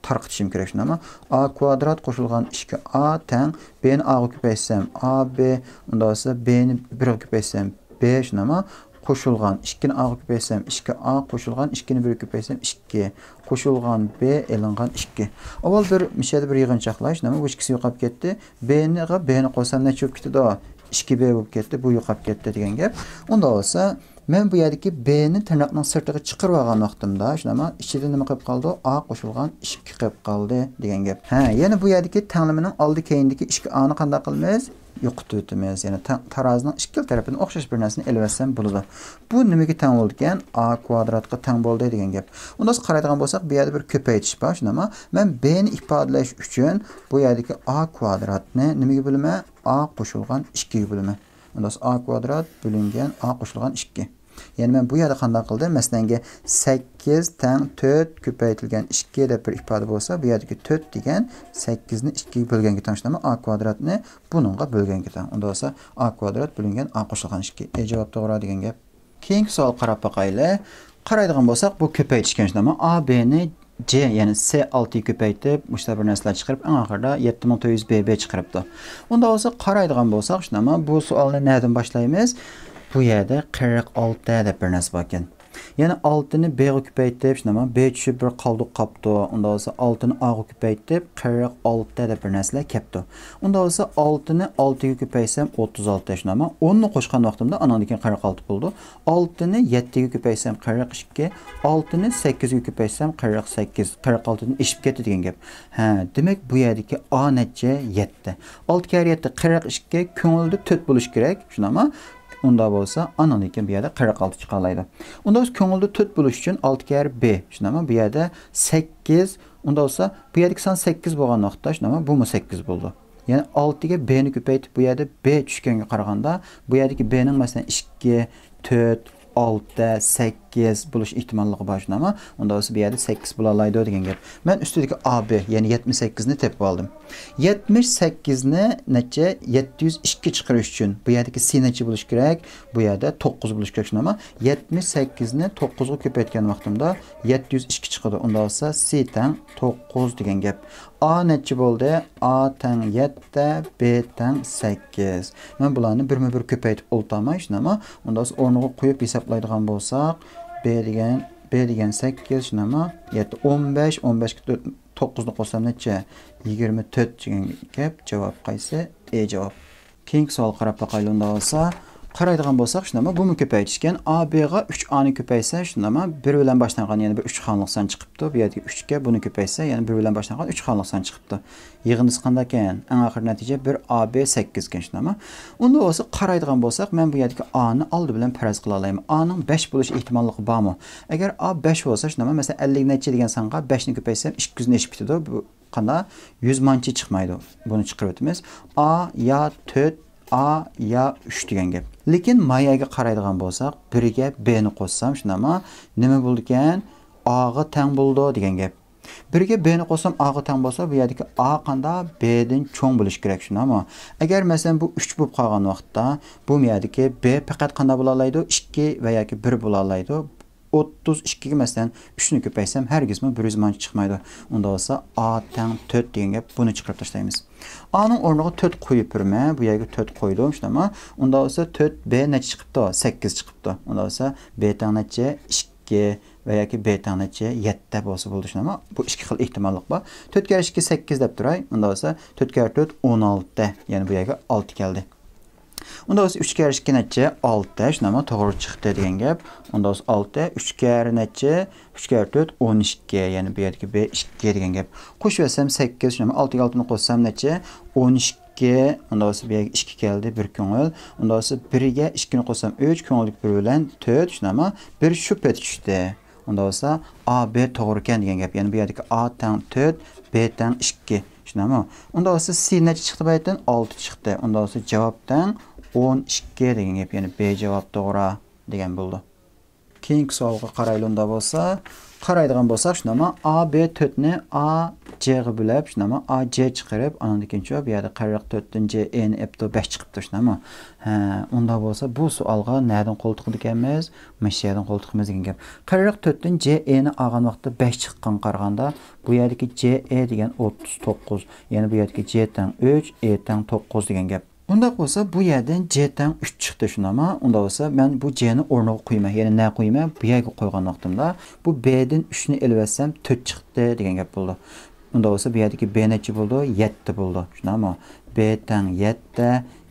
تارقىتىشىم كېرەك، شۇنداقمۇ؟ ئا كۋادرات قوشۇلغان ئىككى ئا تەڭ بېنى ئاغا كۆپەيتسەم، ئا بې، ئۇنداق بولسا، بېنى بىرگە كۆپەيتسەم، بې، شۇنداقمۇ؟ قوشۇلغان ئىككىنى ئاغا كۆپەيتسەم، ئىككى ئا قوشۇلغان ئىككىنى بىرگە كۆپەيتسەم، ئىككى قوشۇلغان بې ئېلىنغان ئىككى. ئاۋۋال بىر مۇشۇ يەردە بىر يىغىنچاقلاش، نېمە، بۇ ئىككىسى يوقاپ كەتتى. بېنىغا بېنى قوشسام نەچچە بولۇپ كېتىدۇ؟ ئىككى بې بولۇپ كەتتى، بۇ يوقاپ كەتتى دېگەن گەپ. ئۇنداق بولسا، مەن بۇ يەردىكى بېنى تىرناقنىڭ سىرتىغا چىقىرىپ ئالغان ۋاقتىمدا، شۇنداقمۇ، ئىچىدە نېمە قېلىپ قالدى؟ ئا قوشۇلغان ئىككى قېلىپ قالدى دېگەن گەپ. ھە، يەنە بۇ يەردىكى تەڭلىمىنىڭ ئالدى كەينىدىكى ئىككى ئانى قانداق قىلىمىز؟ يوقىتىۋېتىمىز. يەنى تا-، تارازىنىڭ ئىككىلا تەرىپىدىن ئوخشاش بىر نەرسىنى ئېلىۋەتسەم بولىدۇ. بۇ نېمىگە تەڭ بولىدىكەن؟ ئا كۋادراتقا تەڭ بولدى دېگەن گەپ. ئۇنداق قارايدىغان بولساق، بۇ يەردە بىر كۆپەيتىش بار، شۇنداقمۇ؟ مەن بېنى ئىپادىلەش ئۈچۈن بۇ يەردىكى ئا كۋادراتنى نېمىگە بۆلىمەن؟ ئا قوشۇلغان ئىككىگە بۆلىمەن. ئۇنداق بولسا، ئا كۋادرات بۆلۈنگەن ئا قوشۇلغان ئىككى. يەنى مەن بۇ يەردە قانداق قىلدىم؟ مەسىلەنگە، سەككىز تەڭ تۆت كۆپەيتىلگەن ئىككى دەپ بىر ئىپادە بولسا، بۇ يەردىكى تۆت دېگەن سەككىزنى ئىككىگە بۆلگەنگە تەڭ، شۇنداقمۇ؟ ئا كۋادراتنى بۇنىڭغا بۆلگەنگە تەڭ. ئۇنداق بولسا، ئا كۋادرات بۆلۈنگەن ئا قوشۇلغان ئىككى. ئې جاۋاب توغرا دېگەن گەپ. كېيىنكى سوئالغا قاراپ باقايلى. قارايدىغان بولساق، بۇ كۆپەيتىشكەن، شۇنداقمۇ؟ ئا بېنى جې، يەنى سې ئالتىگە كۆپەيتىپ، مۇشۇنداق بىر نەرسىلەر چىقىرىپ، ئەڭ ئاخىرىدا يەتتە مىڭ تۆت يۈز بې بې چىقىرىپتۇ. ئۇنداق بولسا، قارايدىغان بولساق، شۇنداقمۇ؟ بۇ سوئالنى نەدىن باشلايمىز؟ بۇ يەردە قىرىق ئالتە دەپ بىر نەرسە باركەن. يەنى ئالتىنى بېغا كۆپەيتىپ، شۇنداقمۇ؟ بې چۈشۈپ بىر قالدۇق قاپتۇ. ئۇنداق بولسا، ئالتىنى ئاغا كۆپەيتىپ، قىرىق ئالتە دەپ بىر نەرسىلەر كەپتۇ. ئۇنداق بولسا، ئالتىنى ئالتىگە كۆپەيتسەم، ئوتتۇز ئالتە، شۇنداقمۇ؟ ئوننى قوشقان ۋاقتىمدا ئانىڭدىن كېيىن قىرىق ئالتە بولىدۇ. ئالتىنى يەتتىگە كۆپەيتسەم، قىرىق ئىككى، ئالتىنى سەككىزگە كۆپەيتسەم، قىرىق سەككىز، قىرىق ئالتىدىن ئېشىپ كەتتى دېگەن گەپ. ھە، دېمەك، بۇ يەردىكى ئا نەچچە؟ يەتتە. ئالتە كەررە يەتتە، قىرىق ئىككى، كۆڭۈلدە تۆت بولۇشى كېرەك، شۇنداقمۇ؟ ئۇنداق بولسا، ئانىڭدىن كېيىن بۇ يەردە قىرىق ئالتە چىقالايدۇ. ئۇنداق بولسا، كۆڭۈلدە تۆت بولۇش ئۈچۈن ئالتە كەررە بې، شۇنداقمۇ؟ بۇ يەردە سەككىز، ئۇنداق بولسا، بۇ يەردىكى سان سەككىز بولغان ۋاقىتتا، شۇنداقمۇ؟ بۇمۇ سەككىز بولىدۇ. يەنى ئالتىگە بېنى كۆپەيتىپ، بۇ يەردە بې چۈشكەنگە قارىغاندا، بۇ يەردىكى بېنىڭ، مەسىلەن، ئىككى، تۆت، ئالتە، سەككىز بولۇش ئېھتىماللىقى بار، شۇنداقمۇ؟ ئۇنداق بولسا، بۇ يەردە سەككىز بولالايدۇ دېگەن گەپ. مەن ئۈستىدىكى ئا بې، يەنى يەتمىش سەككىزنى تېپىپ ئالدىم. يەتمىش سەككىزنى نەچچە؟ يەتتە يۈز ئىككى چىقىرىش ئۈچۈن بۇ يەردىكى سې نەچچە بولۇشى كېرەك؟ بۇ يەردە توققۇز بولۇشى كېرەك، شۇنداقمۇ؟ يەتمىش سەككىزنى توققۇزغا كۆپەيتكەن ۋاقتىمدا يەتتە يۈز ئىككى چىقىدۇ. ئۇنداق بولسا، سې تەڭ توققۇز دېگەن گەپ. ئا نەچچە بولدى؟ ئا تەڭ يەتتە، بې تەڭ سەككىز. مەن بۇلارنى بىرمۇ بىر كۆپەيتىپ ئولتۇرماي، شۇنداقمۇ؟ ئۇنداق بولسا، ئورنىغا قويۇپ ھېسابلايدىغان بولساق، بې دېگەن، بې دېگەن سەككىز، شۇنداقمۇ؟ يەتتە، ئون بەش، ئون بەشكە تۆت، توققۇزنى قوشسام نەچچە؟ يىگىرمە تۆت دېگەن گەپ. جاۋاب قايسى؟ ئې جاۋاب. كېيىنكى سوئالغا قاراپ باقايلى ئۇنداق بولسا. قارايدىغان بولساق، شۇنداقمۇ؟ بۇمۇ كۆپەيتىشكەن. ئا بېغا ئۈچ ئانى كۆپەيتسە، شۇنداقمۇ؟ بىر بىلەن باشلانغان يەنە بىر ئۈچ خانىلىق سان چىقىپتۇ. بۇ يەردىكى ئۈچكە بۇنى كۆپەيتسە، يەنە بىر بىلەن باشلانغان ئۈچ خانىلىق سان چىقىپتۇ. يىغىندىسى قانداقكەن؟ ئەڭ ئاخىرى نەتىجە بىر ئا بې سەككىزكەن، شۇنداقمۇ؟ ئۇنداق بولسا، قارايدىغان بولساق، مەن بۇ يەردىكى ئانى ئالدى بىلەن پەرەز قىلالايمەن. ئانىڭ بەش بولۇش ئېھتىماللىقى بارمۇ؟ ئەگەر ئا بەش بولسا، شۇنداقمۇ؟ مەسىلەن، ئەللىك نەچچە دېگەن سانغا بەشنى كۆپەيتسەم، ئىككى يۈزنى ئېشىپ كېتىدۇ. بۇ قانداق؟ يۈز مانچە چىقمايدۇ. بۇنى چىقىرىۋېتىمىز. ئا يا تۆت، ئا يا ئۈچ دېگەن گەپ. لېكىن ما يەرگە قارايدىغان بولساق، بىرگە بېنى قوشسام، شۇنداقمۇ؟ نېمە بولىدىكەن؟ ئاغا تەڭ بولىدۇ دېگەن گەپ. بىرگە بېنى قوشسام، ئاغا تەڭ بولسا، بۇ يەردىكى ئا قانداق؟ بېدىن چوڭ بولۇشى كېرەك، شۇنداقمۇ؟ ئەگەر، مەسىلەن، بۇ ئۈچ بولۇپ قالغان ۋاقىتتا، بۇ يەردىكى بې پەقەت قانداق بولالايدۇ؟ ئىككى ۋە ياكى بىر بولالايدۇ. ئوتتۇز ئىككىگە، مەسىلەن، ئۈچنى كۆپەيتسەم، ھەرگىزمۇ بىر يۈز مانچە چىقمايدۇ. ئۇنداق بولسا، ئا تەڭ تۆت دېگەن گەپ، بۇنى چىقىرىپ تاشلايمىز. ئانىڭ ئورنىغا تۆت قويۇپ بېرىمەن، بۇ يەرگە تۆت قويدۇم، شۇنداقمۇ؟ ئۇنداق بولسا، تۆت بې نەچچە چىقىپتۇ؟ سەككىز چىقىپتۇ. ئۇنداق بولسا، بې تەڭ نەچچە؟ ئىككى ۋە ياكى بې تەڭ نەچچە؟ يەتتە بولسا بولىدۇ، شۇنداقمۇ؟ بۇ ئىككى خىل ئېھتىماللىق بار. تۆت كەررە ئىككى سەككىز دەپ تۇراي. ئۇنداق بولسا، تۆت كەررە تۆت ئون ئالتە، يەنى بۇ يەرگە ئالتە كەلدى. ئۇنداق بولسا، ئۈچ كەررە ئىككى نەچچە؟ ئالتە، شۇنداقمۇ؟ توغرا چىقتى دېگەن گەپ. ئۇنداق بولسا، ئالتە، ئۈچ كەررە نەچچە؟ ئۈچ كەررە تۆت، ئون ئىككى، يەنى بۇ يەردىكى بې ئىككى دېگەن گەپ. قوشۇۋەتسەم، سەككىز، شۇنداقمۇ؟ ئالتىگە ئالتىنى قوشسام نەچچە؟ ئون ئىككى. ئۇنداق بولسا، بۇ يەرگە ئىككى كەلدى، بىر كۆڭۈل. ئۇنداق بولسا، بىرگە ئىككىنى قوشسام، ئۈچ، كۆڭۈلدىكى بىر بىلەن تۆت، شۇنداقمۇ؟ بىر شۇ پېتى چۈشتى. ئۇنداق بولسا، ئا بې توغرىكەن دېگەن گەپ. يەنى بۇ يەردىكى ئا تەڭ تۆت، بې تەڭ ئىككى. شۇنداقمۇ؟ ئۇنداق بولسا، سې نەچچە چىقتى بۇ يەردىن؟ ئالتە چىقتى. ئۇنداق بولسا، جاۋاب تەڭ ئون ئىككى دېگەن گەپ. يەنى بې جاۋاب توغرا دېگەن بولىدۇ. كېيىنكى سوئالغا قارايلى ئۇنداق بولسا. قارايدىغان بولساق، شۇنداقمۇ؟ ئا بې تۆتنى ئا جېغا بۆلۈپ، شۇنداقمۇ؟ ئا جې چىقىرىپ، ئانىڭدىن كېيىنچۇ بۇ يەردە قىرىق تۆتتىن جې ئېنى ئېپتۇ، بەش چىقىپتۇ، شۇنداقمۇ؟ ھە، ئۇنداق بولسا، بۇ سوئالغا نەدىن قول تىقىدىكەنمىز؟ مۇشۇ يەردىن قول تىقىمىز دېگەن گەپ. قىرىق تۆتتىن جې ئېنى ئالغان ۋاقىتتا بەش چىققانغا قارىغاندا، بۇ يەردىكى جې ئې دېگەن ئوتتۇز توققۇز، يەنى بۇ يەردىكى جې تەڭ ئۈچ، ئې تەڭ توققۇز دېگەن گەپ. ئۇنداق بولسا، بۇ يەردىن ج تەڭ ئۈچ چىقتى، شۇنداقمۇ؟ ئۇنداق بولسا، مەن بۇ ج نى ئورنىغا قويىمەن. يەنى نە قويىمەن؟ بۇ يەرگە قويغان ۋاقتىمدا، بۇ ب دىن ئۈچ نى ئېلىۋەتسەم، تۆت چىقتى دېگەن گەپ بولىدۇ. ئۇنداق بولسا، بۇ يەردىكى ب نەچچە بولىدۇ؟ يەتتە بولىدۇ. شۇنداقمۇ؟ ب تەڭ يەتتە،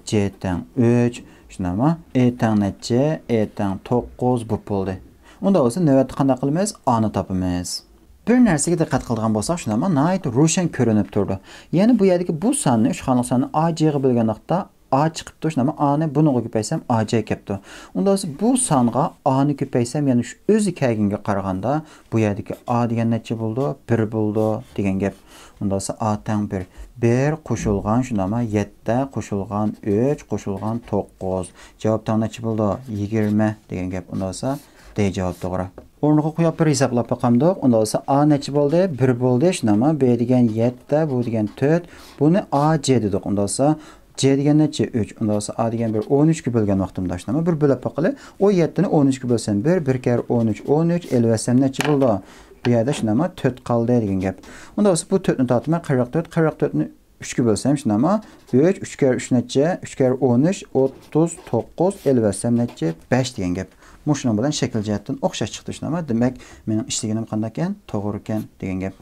ج تەڭ ئۈچ، شۇنداقمۇ؟ ئې تەڭ نەچچە؟ ئې تەڭ توققۇز بولۇپ بولدى. ئۇنداق بولسا، نۆۋەتتە قانداق قىلىمىز؟ ئانى تاپىمىز. بىر نەرسىگە دىققەت قىلىدىغان بولساق، شۇنداقمۇ؟ ناھايىتى روشەن كۆرۈنۈپ تۇرىدۇ. يەنى بۇ يەردىكى بۇ ساننى، ئۈچ خانىلىق ساننى ئا، ج غا بۆلگەن ۋاقىتتا، ئا چىقىپتۇ، شۇنداقمۇ؟ ئانى بۇنىڭغا كۆپەيسەم، ئا ج كەپتۇ. ئۇنداق بولسا، بۇ سانغا ئانى كۆپەيسەم، يەنى شۇ ئۆزى كەلگەنگە قارىغاندا، بۇ يەردىكى ئا دېگەن نەچچە بولىدۇ؟ بىر بولىدۇ دېگەن گەپ. ئۇنداق بولسا، ئا تەڭ بىر. بىر قوشۇلغان، شۇنداقمۇ؟ يەتتە قوشۇلغان ئۈچ قوشۇلغان توققۇز. جاۋاب تەڭ نەچچە بولىدۇ؟ يىگىرمە دېگەن گەپ. ئۇنداق بولسا، دې جاۋاب توغرا. ئورنىغا قويۇپ بىر ھېسابلاپ باقامدۇق. ئۇنداق بولسا، ئا نەچچە بولدى؟ بىر بولدى. شۇنداقمۇ؟ ب دېگەن يەتتە، بۇ دېگەن تۆت. بۇنى ئا ج دېدۇق. ئۇنداق بولسا، ج دېگەن نەچچە؟ ئۈچ. ئۇنداق بولسا، ئا دېگەن بىر ئون ئۈچكە بۆلگەن ۋاقتىمدا، شۇنداقمۇ؟ بىر بۆلۈپ باقىلى. ئون يەتتىنى ئون ئۈچكە بۆلسەم، بىر، بىر كەررە ئون ئۈچ، ئون ئۈچ، ئېلىۋەتسەم نەچچە بولىدۇ؟ بۇ يەردە، شۇنداقمۇ؟ تۆت قالدى دېگەن گەپ. ئۇنداق بولسا، بۇ تۆتنى تارتىمەن، قىرىق تۆت، قىرىق تۆتنى ئۈچكە بۆلسەم، شۇنداقمۇ؟ ئۈچ، ئۈچ كەررە ئۈچ نەچچە؟ ئۈچ كەررە ئون ئۈچ، ئوتتۇز توققۇز، ئېلىۋەتسەم نەچچە؟ بەش دېگەن گەپ. مۇشۇنىڭ بىلەن شەكىل جەھەتتىن ئوخشاش چىقتى، شۇنداقمۇ؟ دېمەك، مېنىڭ ئىشلىگىنىم قانداقكەن؟ توغرىكەن دېگەن گەپ.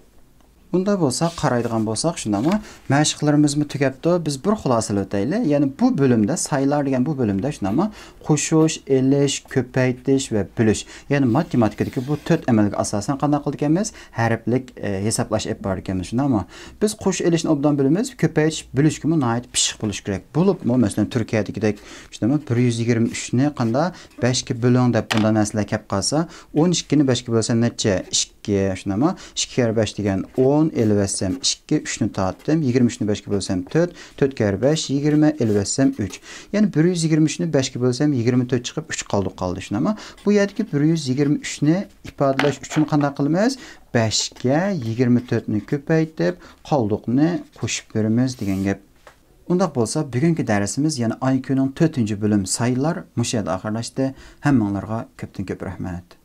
بۇنداق بولسا، قارايدىغان بولساق، شۇنداقمۇ؟ مەشىقلىرىمىزمۇ تۈگەپتۇ. بىز بىر خۇلاسىلەپ ئۆتەيلى. يەنى بۇ بۆلۈمدە، سايلار دېگەن بۇ بۆلۈمدە، شۇنداقمۇ؟ قوشۇش، ئېلىش، كۆپەيتىش ۋە بۆلۈش. يەنى ماتېماتىكىدىكى بۇ تۆت ئەمەلگە ئاساسەن قانداق قىلىدىكەنمىز؟ ھەرپلىك، ئە، ھېسابلاش ئېلىپ بارىدىكەنمىز، شۇنداقمۇ؟ بىز قوشۇش، ئېلىشنى ئوبدان بىلىمىز، كۆپەيتىش، بۆلۈشكىمۇ ناھايىتى پىششىق بۆلۈش كېرەك. بولۇپمۇ، مەسىلەن، تۈركىيەدىكىدەك، شۇنداقمۇ؟ بىر يۈز يىگىرمە ئۈچنى قانداق بەشكە بۆلۈڭ دەپ بۇنداق نەرسىلەر كەپ قالسا، ئون ئىككىنى بەشكە بۆلسەم نەچچە؟ ئىككى، شۇنداقمۇ؟ ئىككى كەررە بەش دېگەن ئون، ئېلىۋەتسەم ئىككى، ئۈچنى تارتتىم، يىگىرمە ئۈچنى بەشكە بۆلسەم تۆت، تۆت كەررە بەش يىگىرمە، ئېلىۋەتسەم ئۈچ. يەنى بىر يۈز يىگىرمە ئۈچنى بەشكە بۆلسەم، يىگىرمە تۆت چىقىپ، ئۈچ قالدۇق قالدى، شۇنداقمۇ؟ بۇ يەردىكى بىر يۈز يىگىرمە ئۈچنى ئىپادىلەش ئۈچۈن قانداق قىلىمىز؟ بەشكە يىگىرمە تۆتنى كۆپەيتىپ، قالدۇقنى قوشۇپ بېرىمىز دېگەن گەپ. ئۇنداق بولسا، بۈگۈنكى دەرسىمىز، يەنى ئاي كۈننىڭ تۆتىنچى بۆلۈم سايلار مۇشۇ يەردە ئاخىرلاشتى. ھەممىڭلارغا كۆپتىن كۆپ رەھمەت.